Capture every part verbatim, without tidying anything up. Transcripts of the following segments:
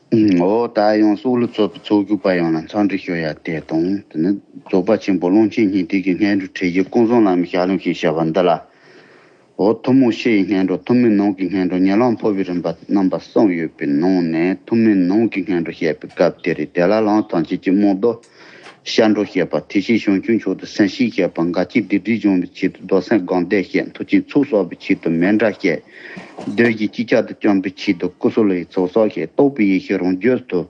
འོ་ད་ཡང་སྲོག་ལུས་ཚོགས་པའི་ཚོགས་ཞུགས་པ་ཡོངས་ལ་འཚམས་འདྲི་ཞུ་ཡ་དེ་དང་། དེ་ནི་རྫོགས་པ་ཆེན་པོ་ཀློང་ཆེན་སྙིང་ཐིག་གི་སྔོན་འགྲོའི་ཁྲིད་ཡིག་ཀུན་བཟང་བླ་མའི་ཞལ་ལུང་ཞེས་བྱ་བ་འདི་ལ། འོ་ཐུན་མོང་ཕྱི་ཡི་སྔོན་འགྲོ། ཐུན་མིན་ནང་གི་སྔོན་འགྲོ། ཉེ་ལམ་འཕོ་བའི་རིམ་པ་རྣམ་པ་གསུམ་ཡོད་པའི་ནང་ནས་ཐུན་མིན་ནང་གི་སྔོན་འགྲོ་བཤད་པའི་སྐབས་དེ་རེད། དེ་ལ་ལམ་ཐམས་ཅད་ཀྱི་རྨང་རྡོ་སྐྱབས་འགྲོ་བཤད་པ། ཐེག་ཆེན་བྱང་ཆུབ་མཆོག་ཏུ་སེམས་བསྐྱེད་བཤད་པ། འགལ་རྐྱེན་སྡིག་སྒྲིབ་སྦྱོང་བའི་ཆེད་དུ་རྡོར་སེམས་སྒོམ་བཟླས་བཤད། མཐུ་ཆེན་ཚོགས་གསོག་པའི་ཆེད་དུ་མཎྜལ་བཤད། བདུད་བཞི་ཅིག་ཅར་དུ་བཅོམ་པའི་ཆེད་དུ་ཀུ་སུ་ལུ་ཡི་ཚོགས་གསོག་བཤད། རྟོགས་པའི་ཡེ་ཤེས་རང་རྒྱུད་དུ་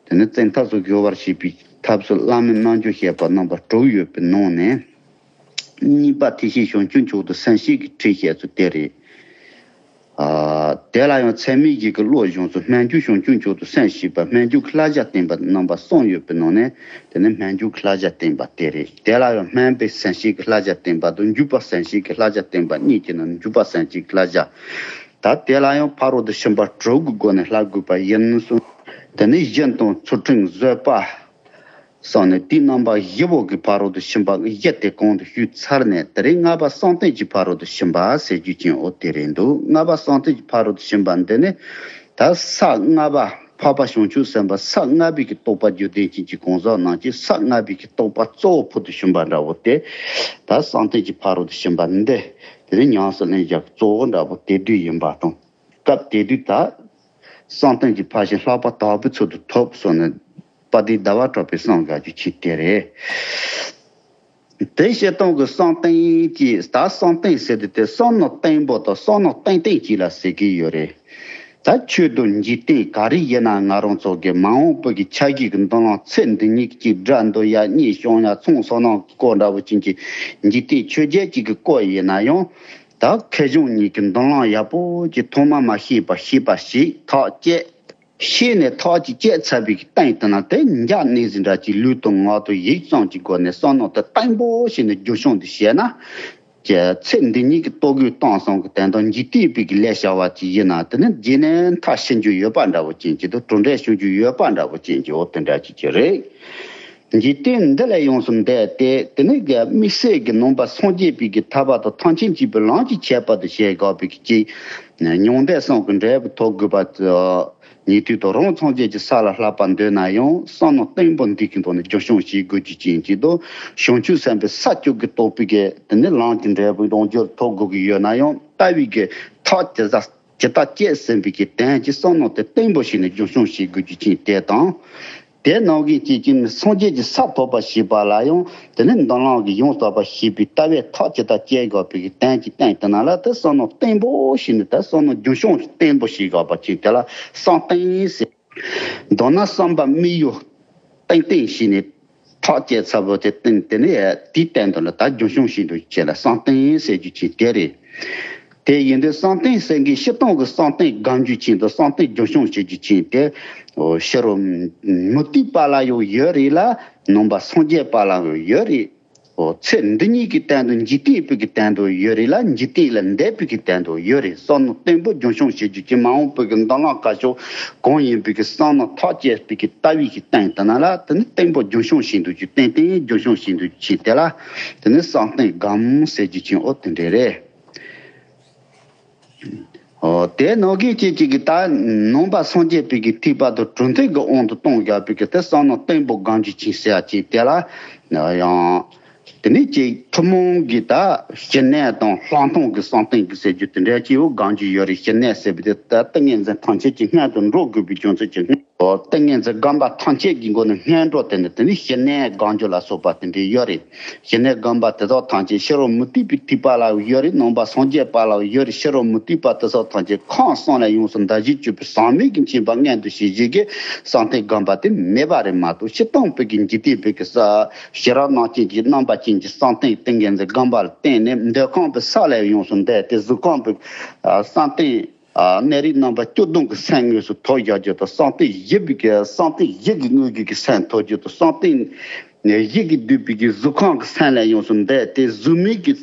དེ་ནི་བཙན་ཐབས་སུ་སྦྱོར་བར་བྱེད་པའི་ཐབས་སུ་བླ་མའི་རྣལ་འབྱོར་བཤད་པ། རྣམ་པ་དྲུག་ཡོད་པའི་ནང་ནས། གཉིས་པ་ཐེག་ཆེན་བྱང་ཆུབ་མཆོག་ཏུ་སེམས་བསྐྱེད་ཀྱི་ཁྲིད་བཤད་ཚུལ་དེ་རེད། ཨ། དེ་ལ་ཡང་ཚད་མའི་རྒྱུད་ཀྱི་བློ་གཞུང་ཚུལ། སྨོན་འཇུག་བྱང་ཆུབ་མཆོག་ཏུ་སེམས་བསྐྱེད་པ། སྨོན་འཇུག་གི་བསླབ་བྱ་བསྟན་པ། རྣམ་པ་གསུམ་ཡོད་པའི་ནང་ནས་དེ་ནི་སྨོན་འཇུག་གི་བསླབ་བྱ་བསྟན་པ་དེ་རེད། དེ་ལ་ཡང་སྨོན་པའི་སེམས་བསྐྱེད་ཀྱི་བསླབ་བྱ་བསྟན་པ་དང་འཇུག་པ་སེམས་བསྐྱེད་ཀྱི་བསླབ་བྱ་བསྟན་པ་གཉིས་ཀྱི་ནང་ནས་འཇུག་པ་སེམས་བསྐྱེད་ཀྱི་བསླབ་བྱ། ད་དེ་ལ་ཡང་ཕ་རོལ་ཏུ་ཕྱིན་པ་དྲུག་གི་སྒོ་ནས་བསླབ་དགོས་པ་ཡིན་གསུངས། དེ་ནི་གཞི་དང་ཚུལ་ཁྲིམས་བཟོད་པ། སོགས་ནས་དེའི་རྣམ་པ་བཞི་པོ་གི་ཕ་རོལ་ཏུ་ཕྱིན་པ་བཞི་དེ་གོང་དུ་ཞུས་ཚར་ནས། དེ་རིང་ལྔ་པ་བསམ་གཏན་གྱི་ཕ་རོལ་ཏུ་ཕྱིན་པ་ཟེར་རྒྱུ་ཅན་འོ་དེ་རེད་འདུག། ལྔ་པ་བསམ་གཏན་གྱི་ཕ་རོལ་ཏུ་ཕྱིན་པ་འདི་ནི་ད་ས་ལྔ་པ་འཕགས་པ་བྱང་ཆུབ་སེམས་དཔའ་ས་ལྔ་པའི་གི་རྟོགས་པ་རྒྱུད་ལྡན་ཅན་གྱི་གང་ཟག་རྣམས་ཀྱིས་ས་ལྔ་པའི་གི་རྟོགས་པ་གཙོ་བོ་ཕུལ་དུ་ཕྱིན་པ་འདྲ་བོ་དེ། ད་བསམ་གཏན་གྱི་ཕ་རོལ་ཏུ་ཕྱིན་པ་འདི་དེ་ནི་ཉམས་སུ་ལེན་བྱ་གཙོ་བོ་འདྲ་བོ་དེ་དུས་ཡིན་པ་དང་། སྐབས་དེ་དུས་ད་བསམ་གཏན་གྱི་ཕར་ཕྱིན་ལྷག་པ་དག་པའི་ཚུལ་དུ་ཐོབ་སོང་ནས། དཔལ་ལྡན་ཟླ་བ་གྲགས་པའི་གསུང་དགའ་རྒྱུ་ཆེ་དེ་རེད། དེ་སྤྱིར་བཏང་གི་བསམ་གཏན་གྱི་ད་བསམ་གཏན་ཟེར་དུས་དེ་བསམ་ནོར་བརྟན་པོ་དང་བསམ་ནོར་ཏན་ཏན་གཅིག་ལ་ཟེར་གྱི་ཡོད་རེད། ད་ཆོས་དང་འཇིག་རྟེན་ག་རེ་ཡིན་ན་ང་རང་ཚོ་གི་མ་འོངས་པ་གི་ཆ་བཞག་གི་མདུན་ལམ་ཚེ་འདི་ཉིད་ཀྱི་དགྲ་འདུལ་ཡ་གཉེན་སྐྱོང་ཡ་ཚོང་ཟོག་ནང་གི་སྐོར་འདྲ་བོ་ཅན་གྱི་འཇིག་རྟེན་ཆོས་བརྒྱད་ཅིག་གི་སྐོར་ཡིན་ན་ཡང་། ད་མཁས་གཞུང་གཉིས་ཀྱི་མདུན་ལམ་ཡག་པོ་ཅིག་ཐོག་མ་མ་ཤེས་པ་ཤེས་པ་ཞིག་ཐག་བཅད། ཤེས་ནས་ཐག་ཅིག་བཅད་ཚར་བའི་སྟེང་དུ་ན། དེ་འཇགས་ནས་ཟིན་འདྲ་ཅིག་ལུས་དང་ངག་དང་ཡིད་གསུམ་གྱི་སྒོ་ནས་བསམ་ནོར་དེ་བརྟན་པོ་བྱས་ནས་རྒྱུན་སྐྱོང་དུ་བྱས་ན། ཀྱི་ཚེ་འདི་ཉིད་ཀྱི་ལྟོ་གོས་གཏོང་སོང་གི་དོན་དང་འཇིག་རྟེན་པའི་གི་ལས་བྱ་བ་ཅིག་ཡིན་ན། དེ་ནི་རྗེས་ནས་མཐའ་ཕྱིན་རྒྱུ་ཡོད་པ་འདྲ་བོ་ཅན་གྱི་དང་གྲུབ་འབྲས་བྱུང་རྒྱུ་ཡོད་པ་འདྲ་བོ་ཅན་གྱི་འོ་དེ་འདྲ་ཅིག་ཅིག་རེད། འཇིག་རྟེན་འདི་ལས་ཡོངས་སུ་འདས་ཏེ། དེ་ནི་གི་དམིགས་བསལ་གྱི་ནང་པ་སངས་རྒྱས་པའི་གི་ཐར་པ་དང་ཐམས་ཅད་མཁྱེན་པའི་ལམ་གྱི་ཁྱད་པར་དུ་བྱས་དགོས་པའི་གི་ཅིག་མྱང་འདས་གསུམ་གྱི་འབྲས་བུ་ཐོབ་དགོས་པ། ཉན་ཐོས་དང་རང་སངས་རྒྱས་ཀྱི་ས་ལ་བསླབ་པར་འདོད་ན་ཡང་བསམ་ནོར་བརྟན་པོ་འདི་གི་ཐོག་ནས་རྒྱུན་སྐྱོང་བྱེད་དགོས་རྒྱུ་ཅན་གྱི་དང་། བྱང་ཆུབ་སེམས་དཔའི་ས་བཅུ་གི་རྟོགས་པའི་གི་དེ་ནི་ལམ་གྱི་འབྲས་བུ་རང་རྒྱུད་ཐོབ་དགོས་ཀྱི་ཡོད་ན་ཡང་ལྟ་བའི་གི་ཐག་ཇི་ལྟ་ཇི་ལྟར་བཅད་ཟིན་པའི་གི་དོན་གྱི་བསམ་ནོར་དེ་བརྟན་པོ་བྱས་ནས་རྒྱུན་སྐྱོང་བྱེད་དགོས་རྒྱུ་ཅན་དེ་དང་། དེ་ནང་བཞིན་གྱི་ཅིག་སངས་རྒྱས་ཀྱི་ས་ཐོབ་པར་བྱེད་པ་ལ་ཡང་དེ་ནི་མདུན་ལམ་གྱི་ཡོངས་རྫོགས་པ་ཤེས་པའི་ལྟ་བའི་ཐག་ཇི་ལྟར་བཅད་དགོས་པའི་གི་དོན་གྱི་སྟེང་དུ་ན་ལ། དེ་བསམ་ནོར་བརྟན་པོ་བྱས་ནས་དེ་བསམ་ནོར་རྒྱུན་སྐྱོང་བརྟན་པོ་བྱེད་དགོས་པ་ཅིག་དེ་ལ་བསམ་གཏན་ཟེར། མདོར་ན་བསམ་པ་དམིགས་ཡུལ་ཏན་ཏན་བྱས་ནས་ཐག་བཅད་ཚར་བ་དེ་བརྟན། དེ་ནས་དེའི་སྟེང་དུ་ལ་ད་རྒྱུན་སྐྱོང་བྱེད་འདུག་ཅེས་ལ་བསམ་གཏན་ཟེར་རྒྱུ་ཅིག་དེ་རེད། དེ་ཡིན་དུས་བསམ་གཏན་ཟེར་མཁན་སྤྱིར་བཏང་གི་བསམ་གཏན་སྒོམ་རྒྱུ་ཅན་དང་བསམ་གཏན་རྒྱུན་སྐྱོང་བྱེད་རྒྱུ་ཅན་དེ། ཕྱི་རོལ་མུ་སྟེགས་པ་ལ་ཡང་ཡོད་རེད་ལ། ནང་པ་སངས་རྒྱས་པ་ལ་ཡང་ཡོད་རེད། ཚེ་འདི་ཉིད་ཀྱི་དོན་དུ་འཇིག་རྟེན་པའི་གི་དོན་དུ་ཡོད་རེད་ལ། འཇིག་རྟེན་ལས་འདས་པའི་གི་དོན་དུ་ཡོད་རེད། བསམ་ནོར་བརྟན་པོ་རྒྱུན་སྐྱོང་བྱེད་རྒྱུ་ཅན། མ་འོངས་པའི་གི་མདུན་ལམ་དཀའ་ཕྱོགས་གང་ཡིན་པའི་གི་བསམ་ནོར་ཐག་བཅད་པའི་གི་ལྟ་བའི་གི་སྟེང་དུ་ན་ལ། དེ་ནི་བརྟན་པོ་རྒྱུན་སྐྱོང་བྱེད་འདུག་རྒྱུ། ཏན་ཏན་རྒྱུན་སྐྱོང་བྱེད་འདུག་རྒྱུ་ཅན་དེ་ལ་དེ་ནི་བསམ་གཏན་སྒོམ་ཟེར་རྒྱུ་ཅན་འོ་དེ་འདྲ་རེད། ཨོ། དེ་ནང་བཞིན་གཅིག་གཅིག་གིས་ད་ནང་པ་སངས་རྒྱས་པའི་གི་ཐེག་པ་དང་གྲུབ་མཐའི་གི་དབང་དུ་གཏོང་བཞག་པའི་གི་དེ་བསམ་ནོར་བརྟན་པོ་སྒོམ་རྒྱུ་ཅན་ཟེར་ཡ་ཅིག་དེ་ལ་ཡང་དེ་ནས་ཅིག་ཐུན་མོང་གི་ད་ཞི་གནས་དང་ལྷག་མཐོང་གི་བསམ་གཏན་གི་ཟེར་རྒྱུ་དེ་འདྲ་ཅིག་ཡོད། སྒོམ་རྒྱུ་ཡོད་རེད། ཞི་གནས་ཟེར་བ་དེ་ད་ཏིང་ངེ་འཛིན་ཐམས་ཅད་ཀྱི་སྔོན་དུ་འགྲོ་དགོས་པའི་རྒྱུ་མཚན་གྱི་སྔོན། ཏིང་ངེ་འཛིན་སྒོམ་པ་ཐམས་ཅད་ཀྱི་སྒོ་ནས་སྔོན་འགྲོ་དེ་ནི་དེ་ནི་ཞི་གནས་སྒོམ་རྒྱུ་ལ་སོགས་པ་དེ་འདྲ་ཡོད་རེད། ཞི་གནས་སྒོམ་པ་དེ་དག་ཐམས་ཅད་ཕྱི་རོལ་མུ་སྟེགས་པའི་ཐེག་པ་ལ་ཡོད་རེད། ནང་པ་སངས་རྒྱས་པ་ལ་ཡོད་རེད། ཕྱི་རོལ་མུ་སྟེགས་པ་དེ་དག་ཐམས་ཅད་ཁམས་གསུམ་ལས་ཡོངས་སུ་འདའ་བྱེད་གཅོད་པའི་ཟག་མེད་ཀྱི་མཁྱེན་པ་མངོན་དུ་བྱེད་བྱེད་ཀྱི་བསམ་གཏན་སྒོམ་པ་དེ་མེད་པ་རེད་མ་གཏོགས། སྤྱིར་བཏང་པའི་གི་འཇིག་རྟེན་པའི་གི་ས་ཤེས་རབ་རྣམ་མཁྱེན་གྱི་རྣམ་པ་ཅན་གྱི་བསམ་གཏན་ཏིང་ངེ་འཛིན་སྒོམ་པ་ལ་བརྟེན་ནས་འདོད་ཁམས་པའི་ས་ལས་ཡོངས་སུ་འདས་ཏེ་གཟུགས་ཁམས་པའི་བསམ་གཏན། ཨ། གནས་རིགས་རྣམ་པ་བཅུ་བདུན་གྱི་སེམས་དངོས་སུ་ཐོབ་བཞག་རྒྱུ་དང་། བསམ་གཏན་བཞི་པའི་གི་བསམ་གཏན་བཞི་གི་དངོས་རྒྱུད་ཀྱི་སེམས་ཐོབ་རྒྱུ་དང་། བསམ་གཏན་བཞི་གིས་བསྡུས་པའི་གི་གཟུགས་ཁམས་ཀྱི་སེམས་ལས་ཡོངས་སུ་འདས་ཏེ་གཟུགས་མེད་ཀྱི་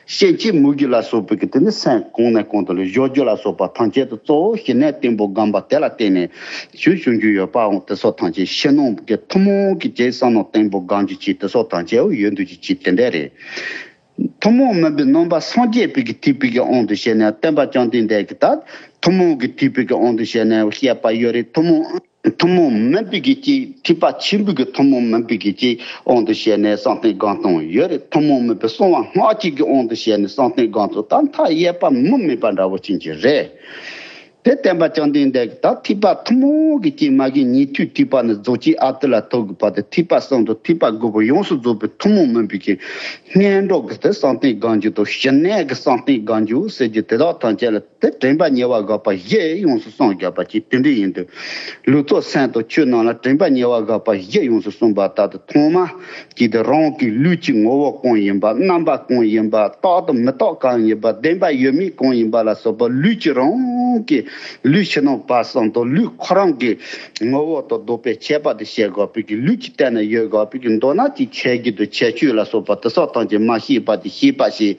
སྐྱེ་མཆེད་མུ་གེ་ལ་སོགས་པའི་གི་དེ་ནི་སེམས་གོང་ནས་གོང་དུ་ལ་བཞག་རྒྱུ་ལ་སོགས་པ་ཐམས་ཅད་དུ་གཙོ་བོ་ཞི་གནས་བརྟན་པོ་སྒོམ་པ་དེ་ལ་བརྟེན་ནས་ཞུ་ཞུ་རྒྱུ་ཡོད་པའང་དེ་སོགས་ཐམས་ཅད་ཕྱི་ནང་གི་ཐུན་མོང་གི་ཅིག་བསམ་ནོར་བརྟན་པོ་སྒོམ་རྒྱུ་ཅིག་དེ་སོགས་ཐམས་ཅད་ཡོད་འདུག་རྒྱུ་ཅིག་དེ་འདྲ་རེད། ཐུན་མོང་མིན་པའི་ནང་པ་སངས་རྒྱས་པའི་གི་ཐེག་པའི་གི་དབང་དུ་བྱས་ནས་སྟོན་པ་བཅོམ་ལྡན་འདས་ཀྱིས་ད་ ཐུན་མོང་གི་ཐེག་པའི་གི་དབང་དུ་བྱས་ནས་བཤད་པ་ཡོད་རེད། ཐུན་མོང་ཐུན་མོང་མིན་པའི་གི་ཅིག་ཐེག་པ་ཆེན་པོའི་གི་ཐུན་མོང་མིན་པའི་གི་ཅིག་དབང་དུ་བྱས་ནས་བསམ་གཏན་སྒོམ་སྟངས་ཡོད་རེད། ཐུན་མོང་མིན་པའི་གསང་བ་སྔགས་ཀྱི་གི་དབང་དུ་བྱས་ནས་བསམ་གཏན་སྒོམ་སྟངས་ད་མཐའ་ཡས་པ་མུ་མེད་པ་འདྲ་བོ་ཅན་གྱི་རེད། དེ་བསྟན་པ་བཅོམ་ལྡན་འདས་ཀྱིས་ད་ཐེག་པ་ཐུན་མོང་གི་ཅིག་མ་གི་ཉན་ཐོས་ཐེག་པ་ནི་རྫོགས་ཆེན་ཨ་ཏི་ལ་ཐུག་གི་བར་དུ་ཐེག་པ་གསུམ་དང་ཐེག་པ་དགུ་པོ་ཡོངས་སུ་རྫོགས་པའི་ཐུན་མོང་མིན་པའི་གི་སྔོན་འགྲོ་གི་དེ་བསམ་གཏན་སྒོམ་རྒྱུ་དང་ཞི་གནས་ཀྱི་བསམ་གཏན་སྒོམ་རྒྱུ་ཟེར་རྒྱུ་དེ་དག་ཐམས་ཅད་ལ། དེ་དྲན་པ་ཉེ་བར་བཞག་པ་བཞི་ཡོངས་སུ་བསྲུང་བརྒྱབ་པ་ཅིག་དེ་འདྲ་ཡིན་དུས། ལུགས་ཚོགས་སེམས་དང་ཆོས་རྣམས་ལ་དྲན་པ་ཉེ་བར་བཞག་པ་བཞི་ཡོངས་སུ་བསྲུངས་པ་ལྟར་དུ། ཐོག་མ་གཅིག་དེ་རང་གི་ལུས་ཀྱི་ངོ་བོ་གང་ཡིན་པ། རྣམ་པ་གང་ཡིན་པ། རྟག་དང་མི་རྟག་གང་ཡིན་པ། བདེན་པ་ཡོད་མེད་གང་ཡིན་པ་ལ་སོགས་པ་ལུས་ཀྱི་རང་གི་ལུས་ཕྱི་ནང་བར་གསུམ་དང་ལུས་ཁོ་རང་གི་ངོ་བོ་དང་ལྡོག་པའི་ཁྱད་པར་དེ་བཤད་དགོས་པའི་གི་ལུས་ཀྱི་སྟེང་ན་ཡོད་དགོས་པའི་གི་མདོར་ན་ཅིག་ཁྱད་གཞི་དང་ཁྱད་ཆོས་ལ་སོགས་པ་དེ་སོགས་ཐམས་ཅད་མ་ཤེས་པ་དེ་ཤེས་པ་ཞིག་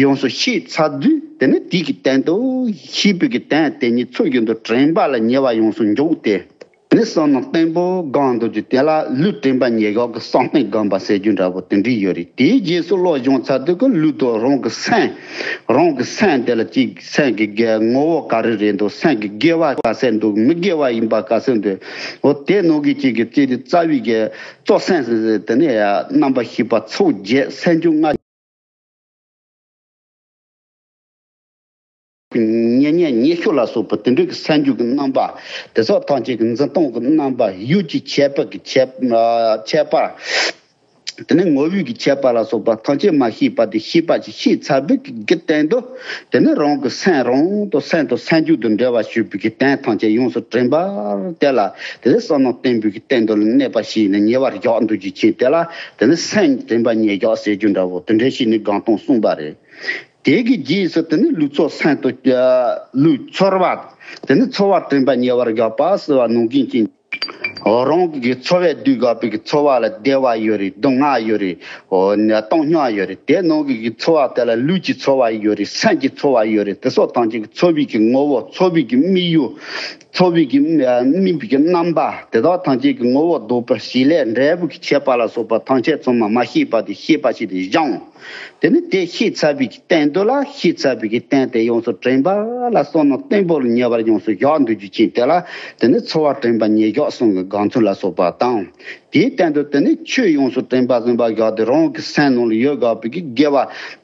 ཡོངས་སུ་ཤེས་ཚར་དུས། དེ་ནི་དེ་གི་སྟེང་དུ་ཤེས་པའི་གི་དོན་དེ་ཉིད་ཚུལ་བཞིན་དུ་དྲན་པ་ལ་ཉེ་བར་ཡོངས་སུ་འཇོག་སྟེ། དེ་ནི་བསམ་མནོ་བརྟན་པོ་སྒོམ་འདོད་ཀྱི་དེ་ལ་ལུས་དྲན་པ་ཉེ་བར་གི་བསམ་གཏན་སྒོམ་པ་ཟེར་རྒྱུ་འདྲ་པོ་དེ་འདྲ་ཡོད་རེད། དེའི་རྗེས་སུ་བློ་སྦྱོང་ཚར་དུས་ཀྱི་ལུས་དང་རང་གི་སེམས། རང་གི་སེམས་དེ་ལ་ཅིག་སེམས་ཀྱི་དགེ་ངོ་བོ་ག་རེ་རེད་འདུག་སེམས་ཀྱི་དགེ་བ་ག་ཚད་འདུག་མི་དགེ་བ་ཡིན་པ་ག་ཚད་འདུག་འོ་དེ་ནང་གི་ཅིག་གི་ཅིག་དེ་རྩ་བའི་གི་གཙོ་སེམས་དེ་ནི་རྣམ་པར་ཤེས་པ་ཚོགས་བརྒྱད་སེམས་བྱུང་ལྔ། ཉེ་ཉེ་ཉེ་ཤོས་ལ་སོགས་པ་དེ་འདྲ་གི་སེམས་བྱུང་གི་རྣམ་པ་དེ་སོགས་ཐམས་ཅད་ཀྱི་འཛིན་སྟངས་ཀྱི་རྣམ་པ་ཡུལ་གྱི་ཁྱད་པར་གྱི་ཁྱད་ཁྱད་པར། དེ་ནས་ངོ་བོའི་གི་ཁྱད་པར་ལ་སོགས་པ་ཐམས་ཅད་མ་ཤེས་པ་དེ་ཤེས་པ་ཅིག་ཤེས་ཚར་བའི་གི་སྟེང་དུ། དེ་ནས་རང་གི་སེམས་རང་དང་སེམས་དང་སེམས་བྱུང་དང་འབྲེལ་བ་ཞུགས་པའི་གི་དོན་ཐམས་ཅད་ཡོངས་སུ་དྲན་པར་དེ་ལ་དེ་ནས་བསམ་མནོ་བརྟན་པོའི་གི་སྟེང་དུ་གནས་པ་ཞིག་ནས་ཉེ་བར་བཞག་འདོད་ཀྱི་ཕྱིར་དེ་ལ་དེ་ནས་སེམས་དྲན་པ་ཉེ་བར་བཞག་ཟེར་རྒྱུ་འདྲ་བོ་དེ་འདྲ་ཞིག་ནི་སྒོམ་སྟངས་གསུངས་པ་རེད། དེ་གི་རྗེས་སུ་དེ་ནི་ལུས་ཚོགས་སེམས་དང་ལུས་ཚོར་བ། དེ་ནི་ཚོར་བ་དྲན་པ་ཉེ་བར་བཞག་པ་ཟེར་བ་ནང་བཞིན་ཅིག་རང་གི་ཚོར་བས་བསྡུས་དགོས་པའི་གི་ཚོར་བ་ལ་བདེ་བ་ཡོད་རེད། སྡུག་བསྔལ་ཡོད་རེད། འོ་ན་བཏང་སྙོམས་ཡོད་རེད། དེ་ནང་གི་གི་ཚོར་བ་དེ་ལ་ལུས་ཀྱི་ཚོར་བ་ཡོད་རེད། སེམས་ཀྱི་ཚོར་བ་ཡོད་རེད། དེ་སོགས་ཐམས་ཅད་ཀྱི་ཚོར་བའི་གི་ངོ་བོ། ཚོར་བའི་གི་དམིགས་ཡུལ། ཚོར་བའི་གི་དམིགས་པའི་གི་རྣམ་པ་དེ་དག་ཐམས་ཅད་ཀྱི་ངོ་བོ་ལྡོག་པའི་བྱེད་ལས་འབྲས་བུ་གི་ཁྱད་པར་ལ་སོགས་པ་ཐམས་ཅད་ཚང་མ་མ་ཤེས་པ་དེ་ཤེས་པ་ཞིག་ཏུ་སྦྱངས། དེ་ནི་དེ་ཤེས་ཚར་བའི་གི་སྟེང་དུ་ལ་ཤེས་ཚར་བའི་གི་སྟེང་དེ་ཡོངས་སུ་དྲན་པ་ལ་བསམ་མནོ་བརྟན་པོ་ལ་ཉེ་བར་ཡོངས་སུ་བཞག་འདོད་རྒྱུ་ཅན་དེ་ལ་དེ་ནི་ཚོར་བ་དྲན་པ་ཉེ་བར་བཞག་གསུམ་གྱི་སྒོམ་ཚུལ་ལ་སོགས་པ་དང་། དེའི་སྟེང་དུ་དེ་ནི་ཆོས་ཡོངས་སུ་དྲན་པ་ཟིན་པ་བཞག་སྟེ་རང་གི་སེམས་ནང་ལ་ཡོད་དགོས་པའི་གི་དགེ་བ་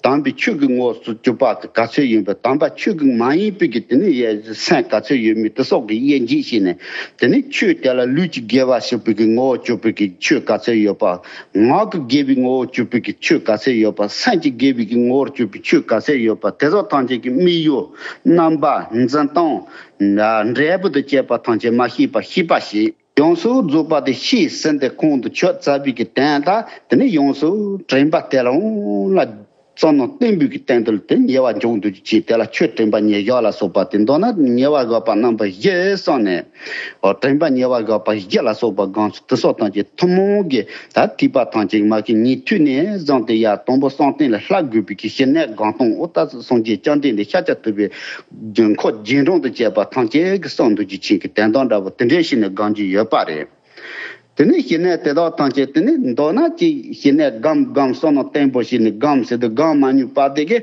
དམ་པའི་ཆོས་ཀྱི་ངོ་བོ་སུ་གྱུར་པ་ག་ཚོད་ཡིན་པ། དམ་པ་ཆོས་ཀྱི་མ་ཡིན་པའི་གི་དེ་ནི་སེམས་ག་ཚོད་ཡོད་མེད་དེ་སོགས་ཀྱི་དབྱེ་འབྱེད་བྱས་ནས། དེ་ནི་ཆོས་དེ་ལ་ལུས་ཀྱི་དགེ་བ་ཞུགས་པའི་གི་ངོ་བོ་གྱུར་པའི་གི་ཆོས་ག་ཚོད་ཡོད་པ། ངག་གི་དགེ་བའི་ངོ་བོ་གྱུར་པའི་གི་ཆོས་ག་ཚོད་ཡོད་པ། སེམས་ཀྱི་དགེ་བའི་གི་ངོ་བོར་གྱུར་པའི་ཆོས་ག་ཚོད་ཡོད་པ། དེ་ཚོ་ཐམས་ཅད་ཀྱི་དམིགས་ཡུལ། རྣམ་པ། འཛིན་སྟངས། འབྲས་བུ་དང་བཅས་པ་ཐམས་ཅད་མ་ཤེས་པ་ཤེས་པ་ཞིག་ཡོངས་སུ་རྫོགས་པ་དེ་ཤེས་ཟིན་ཏེ་ཁོང་དུ་ཆུད་ཚར་བའི་གི་དོན་དག་དེ་ནི་ཡོངས་སུ་དྲན་པ་དེ་ལ་འོང་ལ། བསམ་མནོ་བརྟན་པོའི་གི་སྟེང་དུ་དེ་ཉེ་བར་འཇོག་འདོད་ཀྱི་ཕྱིར་དེ་ལ་ཆོས་དྲན་པ་ཉེ་བར་བཞག་ལ་སོགས་པ་དེ་མདོར་ན་ཉེ་བར་བཞག་པ་རྣམ་པ་བཞི་གསུངས་ནས། འོ་དྲན་པ་ཉེ་བར་བཞག་པ་བཞི་ལ་སོགས་པ་སྒོམ་ཚུལ་དེ་སོགས་ཐམས་ཅད་ཐུན་མོང་གི་ད་ཐེག་པ་ཐམས་ཅད་མ་གི་ཉན་ཐོས་ནས་བཟུང་སྟེ་ཡར་དང་པོ་བསམ་གཏན་ལ་བསླབ་དགོས་པའི་གི་ཞི་གནས་སྒོམ་སྟངས། འོ་ད་སངས་རྒྱས་བཅོམ་ལྡན་འདས་ཤཱཀྱ་ཐུབ་པའི་འཁོར་རྒྱས་འབྲིང་དུ་བཅས་པ་ཐམས་ཅད་ཀྱི་བསམ་འདོད་ཀྱི་ཕྱིར་གྱི་དོན་དམ་འདྲ་བོ་དེ་འདྲའི་ཞིག་ནས་སྒོམ་རྒྱུ་ཡོད་པ་རེད། དེ་ནས་ཞི་གནས་དེ་དག་ཐམས་ཅད་དེ་ནས་མདོར་ན་ཅིག་ཞི་གནས་སྒོམ་སྒོམ་བསམ་མནོ་བརྟན་པོ་ཞིག་ནས་སྒོམ་ཟེར་དུས་སྒོམ་མ་ནུས་པ་དེ་གི་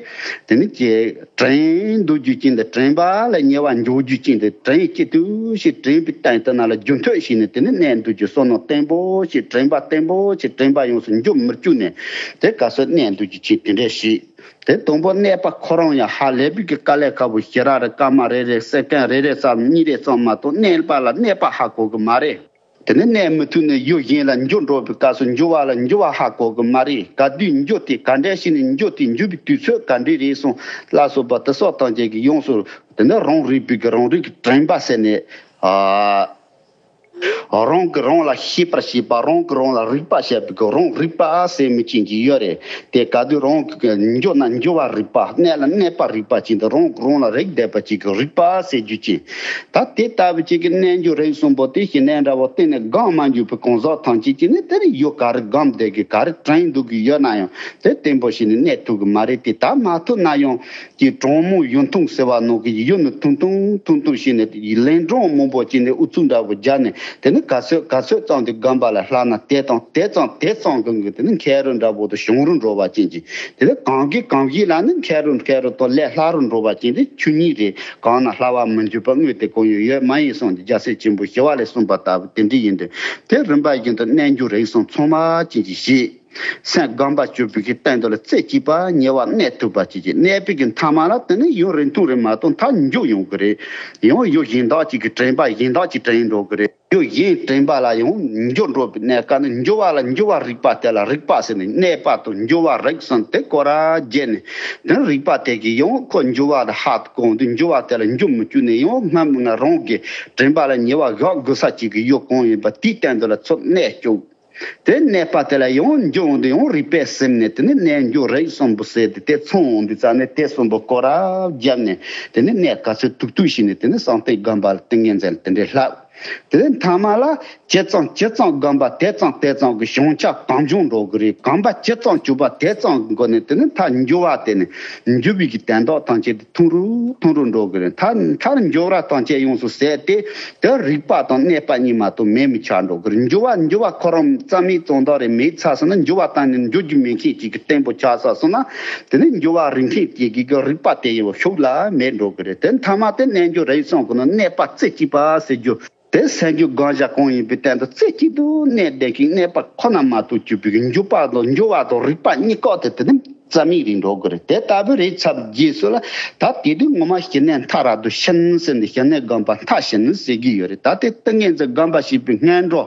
དེ་ནས་ཅིག་དྲན་འདོད་རྒྱུ་ཅན་དེ་དྲན་པ་ལ་ཉེ་བར་འཇོག་རྒྱུ་ཅན་དེ་དྲན་ཅི་ཐུབ་ཞིག་དྲན་པའི་སྟེང་དེ་ན་ལ་རྒྱུན་མཐུད་ཞིག་ནས་དེ་ནས་གནས་འདོད་རྒྱུ་བསམ་མནོ་བརྟན་པོ་ཞིག་དྲན་པ་བརྟན་པོ་ཞིག་དྲན་པ་ཡོངས་སུ་འཇོམས་མི་བཅུག་ནས་དེ་ག་སོ་གནས་འདོད་རྒྱུ་ཅན་དེ་འདྲས་ཞིག་དེ་དང་པོ་གནས་པ་ཁོ་རང་ཡང་ཧ་ལས་པའི་གི་དཀའ་ལས་ཁག་པོ་ཞེ་དྲག་རེད། སྐར་མ་རེ་རེ་སེ་ཀན་རེ་རེ་ཙམ་གཉིས་རེ་ཙམ་མ་གཏོགས་གནས་པ་ལ་གནས་པ་ཧ་གོ་གི་མ་རེད། དེ་ནས་གནས་མི་ཐུབ་ནས་ཡུལ་གཞན་ལ་འགྱོ་འགྲོ་བའི་སྐབས་སུ་འགྱོ་བ་ལ་འགྱོ་བ་ཧ་གོ་གི་མ་རེད། ག་དུས་འགྱོ་དེ་ག་འདྲ་ཞིག་ནས་འགྱོ་དེ་འགྱོ་བའི་དུས་ཚོད་ག་འདྲ་རེད་སོང་ལ་སོགས་པ་དེ་སོགས་ཐམས་ཅད་ཀྱི་ཡོངས་སུ་དེ་ནས་རང་རིག་པའི་གི་རང་རིག་གི་དྲན་པ་ཟེར་ནས། ཨ། རང་གིས་རང་ལ་ཤེས་པར་བྱེད་པ། རང་གིས་རང་ལ་རིག་པ་བྱེད་པའི་གི་རང་རིག་པ་ཟེར་མི་ཅན་གྱི་ཡོད་རེད། དེ་ག་དུས་རང་གི་འགྱོ་ན་འགྱོ་བ་རིག་པ། གནས་ལ་གནས་པ་རིག་པ་ཅན་དུ་རང་གིས་རང་ལ་རིག་བསྡད་པ་ཅིག་གི་རིག་པ་ཟེར་རྒྱུ་ཅན། ད་དེ་ལྟ་བུ་ཅིག་གི་རྣལ་འབྱོར་རིགས་གསུམ་པོ་དེ་ཞི་གནས་འདྲ་བོ་གཏན་ནས་སྒོམ་མ་འཇུག་པའི་གང་ཟག་ཐམས་ཅད་ཀྱིས་ནི་དེ་ནི་ཡུལ་ག་རེ་སྒོམ་བསྡད་ཀྱི་ག་རེ་དྲན་འདུག་གི་ཡོད་ན་ཡང་དེ་བརྟན་པོ་ཞིག་ནི་གནས་ཐུབ་ཀྱི་མ་རེད། དེ་ད་མ་ཐུབ་ན་ཡང་ཀྱི་གྲོང་མོ་ཡུན་ཐུང་ཟེར་བ་ནང་གི་ཡུན་ནི་ཐུང་ཐུང་ཐུང་ཐུང་ཞིག་ནི་ལན་གྲངས་མང་པོ་ཅིག་ནི་ཨུ་ཚུགས་འདྲ་བོ་བརྒྱབ་ནས་ དེ་ནི་ག་ཚོད་ག་ཚོད་ཙམ་དུ་སྒོམ་པ་ལ་ལྷག་ན་དེ་ཙམ་དེ་ཙམ་དེ་ཙམ་གྱི་དེ་ནི་མཁས་རུ་འདྲ་པོ་དང་བྱུང་རུ་འགྲོ་བ་ཅན་གྱི། དེ་ནི་གང་གིས་གང་གིས་ལ་ནི་མཁས་རུ་མཁས་རུ་དང་ལས་སླ་རུ་འགྲོ་བ་ཅན་དེ་ཆོས་ཉིད་རེད། གང་ན་སླ་བ་མི་འཇུག་པ་དངོས་དེ་གང་ཡང་ཡོད་མ་ཡིན་གསུངས་ཏེ་རྒྱལ་སྲས་ཆེན་པོ་ཞི་བ་ལྷས་གསུངས་པ་ལྟ་བུ་དེ་འདྲ་ཡིན་ཏེ། དེ་རིམ་པ་བཞིན་དུ་རྣལ་འབྱོར་རིགས་གསུམ་ཚང་མ་ཅན་གྱི་བཞེད། སེམས་སྒོམ་པ་སྤྱོད་པའི་གི་སྟེང་དུ་ལ་རྩེ་གཅིག་པ་ཉེ་བར་གནས་ཐུབ་པ་ཅིག་གིས་གནས་པའི་གི་མཐའ་མ་ལ་དེ་ནི་ཡུན་རིང་ཐུང་རེ་མ་གཏོགས་མཐར་མཇུག་ཡོང་གི་རེད། ཡང་ཡུལ་གཞན་དག་ཅིག་གི་དྲན་པ་གཞན་དག་ཅིག་དྲན་འགྲོ་གི་རེད། ཡུལ་གཞན་དྲན་པ་ལ་ཡང་འགྱུར་འགྲོ་བའི་གནས་སྐབས་ནི་འགྱུར་བ་ལ་འགྱུར་བ་རིག་པ་དེ་ལ་རིག་པ་ཟེར་ནས་གནས་པ་དང་འགྱུར་བ་རིག་གསུམ་དེ་སྐོར་ར་བརྒྱབ་ནས། དེ་ནི་རིག་པ་དེ་གིས་ཡང་ཁོ་འགྱུར་བ་དེ་ཧ་གོ་འདུག་འགྱུར་བ་དེ་ལ་འགྱུར་མི་བཅུག་ནས་ཡང་སྔ་མོ་ན་རང་གི་དྲན་པ་ལ་ཉེ་བར་བཞག་དགོས་ས་ཅིག་གི་ཡུལ་གང་ཡིན་པ་དེའི་སྟེང་དུ་ལ་ཚུར་གནས་བཅུག་དེ་གནས་པ་དེ་ལ་ཡང་འགྱུར་འོང་དུ་ཡང་རིག་པས་ཟིན་ནས། དེ་ནི་རྣལ་འབྱོར་རིགས་གསུམ་པོ་ཟེར་ཏེ་དེ་ཚང་འོང་དུས་ཙ་ནས་དེ་གསུམ་པོ་སྐོར་ར་བརྒྱབ་ནས། དེ་ནི་གནས་ག་ཚོད་ཐུབ་ཐུབ་བྱས་ནས་དེ་ནི་གསང་སྟེ་སྒོམ་པ་ལ་ཏིང་ངེ་འཛིན་དེ་འདྲའི་ལྷག་དེ་ནི་མཐའ་མ་ལ་ཇི་ཙམ་ཇི་ཙམ་སྒོམ་པ་དེ་ཙམ་དེ་ཙམ་གྱི་བྱང་ཆུབ་གང་བྱུང་འགྲོ་གི་རེད། སྒོམ་པ་ཇི་ཙམ་བྱུང་བ་དེ་ཙམ་གྱི་སྒོ་ནས་དེ་ནི་མཐར་འགྱུར་བ་དེ་ནི་འགྱུར་བའི་གི་དོན་དག་ཐམས་ཅད་དེ་ཐུང་རུ་ཐུང་རུ་འགྲོ་གི་རེད། མཐར་མཐར་འགྱུར་བ་ཐམས་ཅད་ཡོངས་སུ་ཟད་དེ། དེ་རིག་པ་དང་གནས་པ་གཉིས་མ་གཏོགས་མེད་མི་ཆགས་འགྲོ་གི་རེད། འགྱུར་བ་འགྱུར་བ་ཁོ་རང་རྩ་མེད་ཙམ་དག་རེད། མེད་ཚར་སོང་ན་འགྱུར་བ་བཏང་ནས་འགྱུར་རྒྱུ་མེད་མཁན་ཅིག་གི་བརྟན་པོ་ཆགས་ཚར་སོང་ན། དེ་ནི་འགྱུར་བ་རིག་མཁན་ཅིག་གི་རིག་པ་དེ་ཡི་ཤུགས་ལ་མེད་འགྲོ་གི་རེད། དེ་མཐའ་མ་དེ་རྣལ་འབྱོར་རིགས་གསུམ་གི་ནང་གནས་པ་རྩེ་གཅིག་པ་ཟེར་རྒྱུ་དེ་སེམས་རྒྱུད་གང་བྱ་གང་ཡིན་པའི་སྟེང་དུ་རྩེ་གཅིག་ཏུ་གནས་བསྡད་མཁན་གནས་པ་ཁོ་ན་མ་གཏོགས་གཅིག་པུའི་འགྱུར་བ་དང་འགྱུར་བ་དང་རིག་པ་གཉིས་ཀ་དེ་དེ་ནི་རྩ་མེད་རེད་འགྲོ་གི་རེད། དེ་ལྟ་བུ་རེད་ཚར་རྗེས་སུ་ལ་ད་དེ་དུས་ངོ་མ་ཞི་གནས་མཐའ་རབ་ཏུ་ཕྱིན་ཟེར་ནས་ཞི་གནས་སྒོམ་པ་མཐར་ཕྱིན་ཟེར་གྱི་ཡོད་རེད། ད་དེ་ཏིང་ངེ་འཛིན་སྒོམ་པ་ཞེས་པའི་སྔོན་འགྲོ་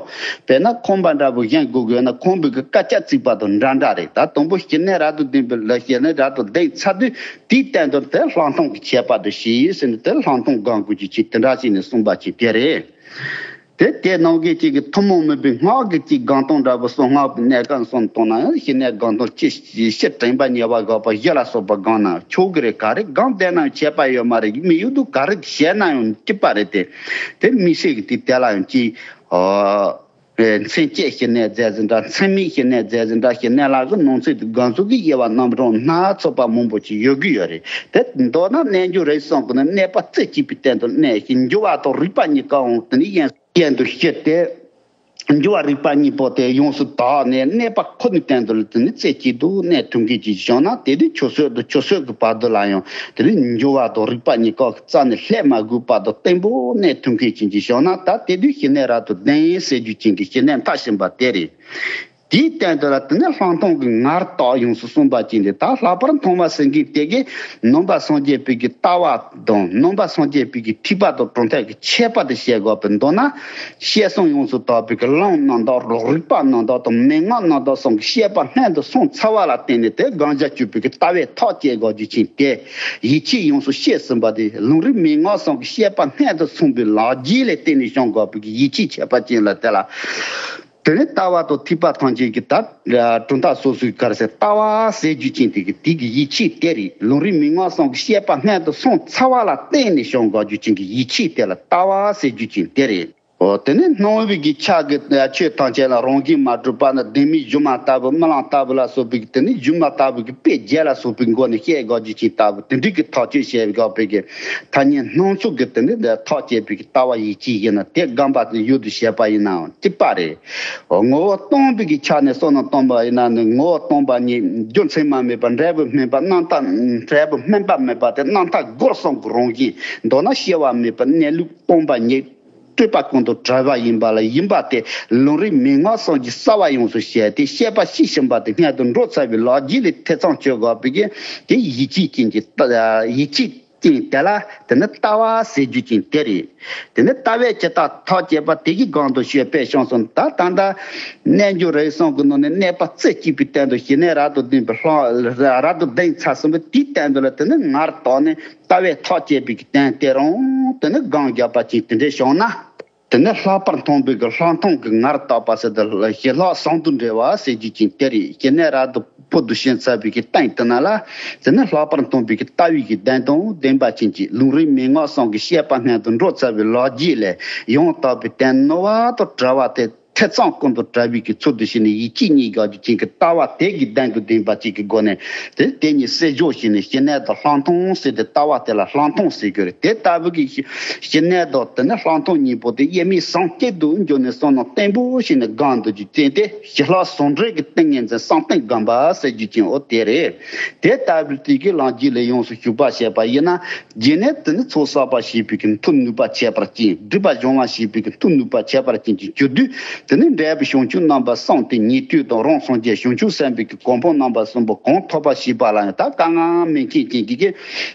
དཔེར་ན་ཁོམ་པ་འདྲ་པོ་གཞན་དགོས་དགོས་ན་ཁོམ་པའི་གི་སྐད་ཆ་ཚིག་པ་དང་འདྲ་འདྲ་རེད། ད་དང་པོ་ཞི་གནས་རབ་ཏུ་ལྡན་པའི་ལ་ཞི་གནས་རབ་ཏུ་ལྡན་ཚར་དུས་དེའི་སྟེང་དུ་དེ་ལྷག་མཐོང་གི་ཁྱད་པར་དུ་ཞི་ཟེར་ནས་དེ་ལྷག་མཐོང་སྒོམ་དགོས་ཀྱི་ཆེད་དེ་འདྲ་ཞིག་ནས་གསུངས་པ་ཅིག་དེ་རེད། དེ་དེ་ནང་གི་གཅིག་གི་ཐུན་མོང་མིན་པའི་སྔགས་ཀྱི་གཅིག་སྒོམ་སྟངས་འདྲ་པོ་གསུངས། སྔགས་ཀྱི་གནས་སྐབས་གསུམ་བཏང་ན་ཡང་ཞི་གནས་སྒོམ་སྟངས་ཅི་ཞི་དྲན་པ་ཉེ་བར་བཞག་པ་བཞི་ལ་སོགས་པ་སྒོམ་ན་ཆོག་གི་རེད། ག་རེ་སྒོམ་བསྡད་ན་ཁྱད་པར་ཡོད་མ་རེད། མི་ཡུལ་དུ་ག་རེ་བཤད་ན་ཡང་སྐྱིད་པ་རེད་དེ། དེ་མི་ཤེས་གི་དེ་དེ་ལ་ཡང་ཅི། མཚན་བཅས་ཞི་གནས་མཛད་ཟིན་འདྲ། མཚན་མེད་ཞི་གནས་མཛད་ཟིན་འདྲ། ཞི་གནས་ལ་གི་ནང་ཚིག་དེ་སྒོམ་ཚུལ་གྱི་དབྱེ་བ་རྣམ་གྲངས་སྣ་ཚོགས་པ་མང་པོ་ཅིག་ཡོད་ཀྱི་ཡོད་རེད། དེ་མདོར་ན་རྣལ་འབྱོར་རིགས་གསུམ་གྱི་ནང་གནས་པ་རྩེ་གཅིག་པའི་སྟེང་དུ་གནས་ཤིང་འགྱུར་བ་དང་རིག་པ་གཉིས་ཀའང་དེ་ནི་ཡན་གཏན་དུ་བཤད་དེ། འགྱུར་བ་རིག་པ་གཉིས་པོ་དེ་ཡོངས་སུ་དག་ནས་གནས་པ་ཁོ་ནའི་སྟེང་དུ་ལ་དེ་ནི་རྩེ་གཅིག་ཏུ་གནས་ཐུབ་མཁན་ཅིག་བྱུང་ན། དེ་ནི་ཆུད་ཟོས་དང་ཆུད་ཟོས་ཀྱི་བར་དུ་ལ་ཡང་དེ་ནི་འགྱུར་བ་དང་རིག་པ་གཉིས་ཀ་རྩ་ནས་ལྷད་མ་དགོས་བར་དུ་བརྟན་པོ་གནས་ཐུབ་མཁན་ཅིག་བྱུང་ན། ད་དེ་དུས་ཞི་གནས་རབ་ཏུ་ལྡན་ཟེར་རྒྱུ་ཅན་གྱི་ཞི་གནས་མཐར་ཕྱིན་པ་དེ་རེད། དེའི་སྟེང་དུ་ལ་དེ་ནི་ལྷག་མཐོང་གི་ངར་དག་ཡོངས་སུ་གསུངས་པ་ཅན་དེ། ད་ལྷག་པར་མཐོང་བ་ཟེར་མཁན་དེ་གིས་ནང་པ་སངས་རྒྱས་པའི་གི་ལྟ་བ་དང་ནང་པ་སངས་རྒྱས་པའི་གི་ཐེག་པ་དང་གྲུབ་མཐའ་གི་ཁྱད་པར་དེ་བཤད་དགོས་པའི་མདོར་ན། བཤད་གསུམ་ཡོངས་སུ་དག་པའི་གི་ལམ་རྣམ་དག་རིག་པ་རྣམ་དག་དང་མན་ངག་རྣམ་དག་གསུམ་གྱི་བཤད་པ་སྔོན་དུ་སོང་ཚར་བ་ལ་བརྟེན་ནས་དེ་བསྒོམ་བྱ་སྤྱོད་པའི་གི་ལྟ་བས་ཐག་བཅད་དགོས་རྒྱུ་ཅན་དེ། ཡིད་ཆེས་ཡོངས་སུ་བཤད་ཟིན་པ་དེ་ལམ་རིམ་མན་ངག་གསུམ་གྱི་བཤད་པ་སྔོན་དུ་སོང་བའི་ལག་རྗེས་ལ་བརྟེན་ནས་བྱུང་དགོས་པའི་གི་ཡིད་ཆེས་ཁྱད་པར་ཅན་ལ་དེ་ལ། དེ་ནས་ལྟ་བ་དང་ཐེག་པ་ཐམས་ཅད་ཀྱི་ད་གྲུབ་མཐའ་སོ་སོའི་ག་རེ་ཟེར་ལྟ་བ་ཟེར་རྒྱུ་ཅན་དེ་གི་དེ་གི་ཡིད་ཆེས་དེ་རེད། ལམ་རིམ་མན་ངག་གསུམ་གྱི་བཤད་པ་སྔོན་དུ་སོང་ཚར་བ་ལ་བརྟེན་ནས་བྱུང་དགོས་རྒྱུ་ཅན་གྱི་ཡིད་ཆེས་དེ་ལ་ལྟ་བ་ཟེར་རྒྱུ་ཅན་དེ་རེད། འོ་དེ་ནས་སྣང་བའི་གི་ཆ་གི་ཆོས་ཐམས་ཅད་ལ་རང་བཞིན་མ་གྲུབ་པ་ན་བདེན་མེད་སྒྱུ་མ་ལྟ་བུ་རྨི་ལམ་ལྟ་བུ་ལ་སོགས་པའི་གི་དེ་ནས་སྒྱུ་མ་ལྟ་བུ་གི་དཔེ་བརྒྱད་ལ་སོགས་པའི་སྒོ་ནས་བཤད་དགོས་རྒྱུ་ཅན་ལྟ་བུ་དེ་འདྲའི་གི་ཐག་གཅོད་བྱེད་དགོས་པའི་གི་ཐ་སྙད་སྣ་ཚོགས་ཀྱི་དེ་འདྲའི་ཐག་བཅད་པའི་གི་ལྟ་བ་ཡིད་ཆེས་ཡིན་ན་དེ་སྒོམ་པ་དེ་ཡུལ་དུ་བྱེད་པ་ཡིན་ནའང་གཅིག་པ་རེད། ངོ་བོ་སྟོང་པའི་གི་ཆ་ནས་བསམ་བློ་བཏང་པ་ཡིན་ན་ནི་ངོ་བོ་སྟོང་པ་ཉིད། རྒྱུ་མཚན་མ་མེད་པ་འབྲས་བུ་སྨིན་པ་རྣམ་དག་འབྲས་བུ་སྨིན་པ་མེད་པ་དེ་རྣམ་དག་སྒོ་གསུམ་གྱི་རང་བཞིན། མདོར་ན་སྐྱེ་བ་མེད་པ་གནས་ལུགས་སྟོང་པ་ཉིད། སྤྲོས་པ་ཀུན་ཏུ་བྲལ་བ་ཡིན་པ་ལ་ཡིན་པ་དེ་ལམ་རིམ་མན་ངག་གསུམ་གྱི་རྩ་བ་ཡོངས་སུ་བཤད་དེ་བཤད་པ་ཤེས་བཞིན་པ་དེ་སྔོན་དུ་འགྲོ་ཚར་བའི་ལག་རྗེས་ལ་ཐེ་ཚོམ་གཅོད་དགོས་པའི་གི་དེ་ཡིད་ཆེས་ཅན་གྱི་ཡིད་ཆེས། ཅན་དེ་ལ་དེ་ནི་ལྟ་བ་ཟེར་རྒྱུ་ཅན་དེ་རེད། དེ་ནི་ལྟ་བས་ཇི་ལྟར་ཐག་བཅད་པ་དེ་གི་སྒང་དུ་ཞོགས་པས་བྱུང་སོང་། ད་ད་ལྟ་རྣལ་འབྱོར་རིགས་གསུམ་གྱི་ནང་ནས་གནས་པ་རྩེ་གཅིག་པའི་སྟེང་དུ་ཞི་གནས་རབ་ཏུ་ལྡན་པའི་ལྷ་རབ་ཏུ་ལྡན་ཚར་ཟིན་པ་དེའི་སྟེང་དུ་ལ་དེ་ནི་ངར་དག་ནས་ལྟ་བས་ཐག་བཅད་པའི་གི་དོན་དེ་རང་དེ་ནི་སྒོམ་རྒྱག་པ་ཅན་དེ་འདྲ་བྱུང་ན། དེ་ནས་ལྷག་པར་མཐོང་བའི་གི་ལྷག་མཐོང་གི་ངར་དག་པ་ཟེར་ཏེ་ཞི་ལྷག་ཟུང་དུ་འབྲེལ་བ་ཟེར་རྒྱུ་ཅན་དེ་རེད། ཞི་གནས་རབ་ཏུ་ཕུལ་དུ་ཕྱིན་ཚར་བའི་གི་སྟེང་དེ་ན་ལ། དེ་ནས་ལྷག་པར་མཐོང་བའི་གི་ལྟ་བའི་གི་གདེང་དང་ལྡན་པ་ཅན་གྱི་ལམ་རིམ་མན་ངག་གསུམ་གྱི་བཤད་པ་སྔོན་དུ་འགྲོ་ཚར་བའི་ལག་རྗེས་ལ་ཡང་དག་པའི་དོན་རྣོ་བ་དང་བྲལ་བ་དེ། ཐེ་ཚོམ་ཀུན་ཏུ་བྲལ་བའི་གི་ཚུལ་དུ་བྱས་ནས་ཡིད་ཆེས་རྙེད་དགོས་རྒྱུ་ཅན་གྱི་ལྟ་བ་དེ་གི་གདེང་དུ་ལྡན་པ་ཅིག་གི་སྒོ་ནས་དེ་དེ་ཉིད་བསལ་འཇོག་བྱས་ནས་ཞི་གནས་དང་ལྷག་མཐོང་ཟེར་ཏེ་ལྟ་བ་དེ་ལ་ལྷག་མཐོང་ཟེར་གྱི་རེད། དེ་ལྟ་བུ་གི་ཞི་ཞི་གནས་དང་དེ་ནས་ལྷག་མཐོང་གཉིས་པོ་དེ་དབྱེར་མེད་ཟུང་གཅིག་ཏུ་འཇོག་ནས་བསམ་མནོ་བརྟན་པོ་བྱས་ནས་སྒོམ་འདོད་རྒྱུ་ཅན་དེ་ཞི་ལྷག་ཟུང་འབྲེལ་གྱི་ཏིང་ངེ་འཛིན་བསམ་གཏན་སྒོམ་པ་ཟེར་རྒྱུ་ཅན་འོ་དེ་རེད། དེ་ལྟ་བུ་དེ་གི་ལམ་རྒྱུད་ལ་ཡོངས་སུ་ཞུགས་པ་བྱས་པ་ཡིན་ན། རྗེས་ནས་དེ་ནི་ཚོགས་བསགས་པ་བྱེད་པའི་གི་མཐུ་ནུས་པ་ཁྱད་པར་ཅན། སྒྲིབ་པ་སྦྱོང་བ་བྱེད་པའི་གི་མཐུ་ནུས་པ་ཁྱད་པར་ཅན་གྱི་སྤྱོད་བསྡུས། དེ་ནི་འབྲས་བུ་བྱང་ཆུབ་རྣམ་པ་གསུམ་སྟེ་ཉན་ཐོས་དང་རང་སངས་རྒྱས་བྱང་ཆུབ་སེམས་དཔའི་གི་གོ་འཕང་རྣམ་པ་གསུམ་པོ་གང་ཐོབ་པ་བྱེད་པ་ལ་ཡང་ད་དཀའ་ངལ་མེད་མཁན་ཅན་གྱི་གི་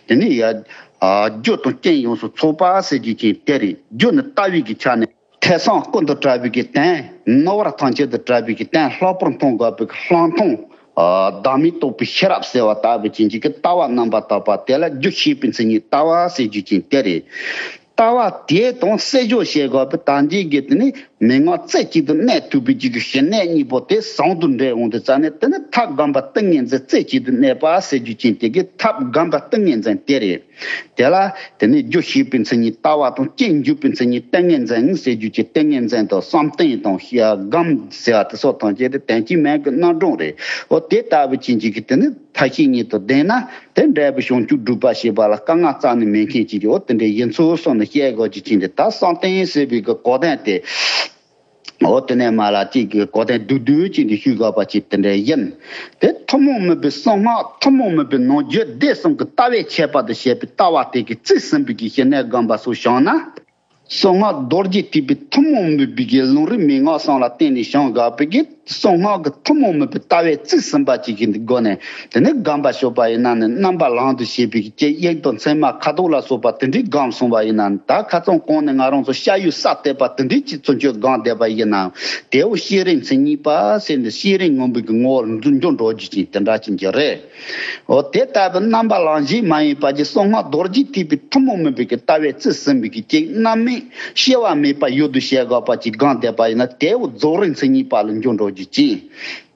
དེ་ནི་ཡ་ཨ་རྒྱུ་དང་རྐྱེན་ཡོངས་སུ་ཚོགས་པ་ཟེར་རྒྱུ་ཅན་དེ་རེད། རྒྱུ་ནི་ལྟ་བའི་གི་ཆ་ནས། ཐེ་ཚོམ་ཀུན་ཏུ་བྲལ་བའི་གི་སྟེང་། ནོར་བ་ཐམས་ཅད་དུ་བྲལ་བའི་གི་སྟེང་། ལྷག་པར་མཐོང་དགོས་པའི་གི་ལྷག་མཐོང་། ཨ་བདག་མེད་རྟོགས་པའི་ཤེས་རབ་ཟེར་བ་ལྟ་བུ་ཅན་གྱི་གི་ལྟ་བ་རྣམ་པར་དག་པ་དེ་ལ་རྒྱུ་ཤེས་པའི་མཚན་ཉིད་ལྟ་བ་ཟེར་རྒྱུ་ཅན་དེ་རེད། ལྟ་བ་དེ་དང་བསལ་འཇོག་བྱེད་དགོས་པའི་དང་རྗེས་ཀྱི་དེ་ནི་མན་ངག་རྩེ་གཅིག་ཏུ་གནས་ཐུབ་པའི་གི་གི་ཞི་གནས་གཉིས་པོ་དེ་ཟུང་དུ་འབྲེལ་འོང་དུས་ཙ་ནས་དེ་ནི་ཐབས་སྒོམ་པ་ཏིང་ངེ་འཛིན་རྩེ་གཅིག་ཏུ་གནས་པ་ཟེར་རྒྱུ་ཅན་དེ་གི་ཐབས་སྒོམ་པ་ཏིང་ངེ་འཛིན་དེ་རེད། དེ་ལ་དེ་ནི་རྒྱུ་ཤེས་པའི་མཚན་ཉིད་ལྟ་བ་དང་རྐྱེན་འཇུག་པའི་མཚན་ཉིད་ཏིང་ངེ་འཛིན་ཟེར་རྒྱུ་ཅིག་ཏིང་ངེ་འཛིན་དང་བསམ་གཏན་དང་སྒོམ་ཟེར་བ་དེ་སོགས་ཐམས་ཅད་དེ་དོན་གཅིག་མིང་གི་རྣམ་གྲངས་རེད། འོ་དེ་ལྟ་བུ་ཅན་གྱི་གི་དེ་ནི་ཐབས་ཤེས་གཉིས་དང་ལྡན་ན་དེ་འབྲས་བུ་བྱང་ཆུབ་སྒྲུབ་པ་བྱེད་པ་ལ་དཀའ་ངལ་རྩ་ནས་མེད་མཁན་ཅིག་གི་འོ་དེ་འདྲའི་ཡིན་ཚུལ་སོགས་ནི་བཤད་དགོས་རྒྱུ་ཅན་དེ་ད་བསམ་གཏན་ཟེར་བའི་གི་གོ་དོན་དེ། འོ་དེ་ནས་མ་ལ་གཅིག་གི་གོ་དོན་བསྡུས་བསྡུས་ཅིག་འདི་ཞུས་དགོས་པ་ཅིག་དེ་འདྲ་ཡིན། དེ་ཐུན་མོང་མིན་པའི་གསང་སྔགས་ཐུན་མོང་མིན་པའི་ནང་རྒྱུད་སྡེ་གསུམ་གྱི་ལྟ་བའི་ཁྱད་པར་དུ་བྱས་པའི་ལྟ་བ་དེ་གིས་རྩིས་ཟིན་པའི་གི་ཞི་གནས་སྒོམ་པ་སོགས་བྱུང་ན། གསང་སྔགས་རྡོ་རྗེ་ཐེག་པའི་ཐུན་མོང་མིན་པའི་གི་ལམ་རིམ་མན་ངག་གསུམ་ལ་བརྟེན་ནས་བྱུང་དགོས་པའི་གི་གསང་སྔགས་ཀྱི་ཐུན་མོང་མིན་པའི་ལྟ་བའི་རྩིས་ཟིན་པ་ཅིག་གི་སྒོ་ནས། དེ་ནས་སྒོམ་པ་ཞུས་པ་ཡིན་ན་ནི་རྣམ་པ་ལམ་དུ་བྱེད་པའི་ཀྱི་དབྱིངས་དང་མཚན་མ་ཁ་དོག་ལ་སོགས་པ་དེ་འདྲའི་སྒོམ་སོང་བ་ཡིན་ན་ད་ཁ་སང་གོང་ནས་ང་རང་ཚོ་ཤ་ཡུལ་ས་བལྟས་པ་དེ་འདྲའི་ཅིག་ཚུན་ཆོད་སྒོམ་བསྡད་པ་ཡིན་ན་དེའོ་ཤེས་རིག་མཚན་ཉིད་པ་ཟེར་ནས་ཤེས་རིག་ངོ་བོའི་གི་ངོ་བོར་འགྱུར་འགྲོ་རྒྱུ་ཅིག་དེ་འདྲ་ཅིག་གི་རེད། འོ་དེ་ལྟ་བུའི་རྣམ་པ་ལམ་བྱེད་མ་ཡིན་པ་ཅིག་གསང་སྔགས་རྡོ་རྗེ་ཐེག་པའི་ཐུན་མོང་མིན་པའི་གི་ལྟ་བའི་རྩིས་ཟིན་པའི་གི་ཅིག་རྣམ་སྨིན་སྐྱེ་བ་མེད་པ་ཡུལ་དུ་བྱེད་དགོས་པ་ཅིག་སྒོམ་བསྡད་པ་ཡིན་ན་དེའོ་རྫོགས་རིམ་མཚན་ཉིད་པ་ལ་འགྱུར་འགྲོ་རྒྱུ་ཅིག་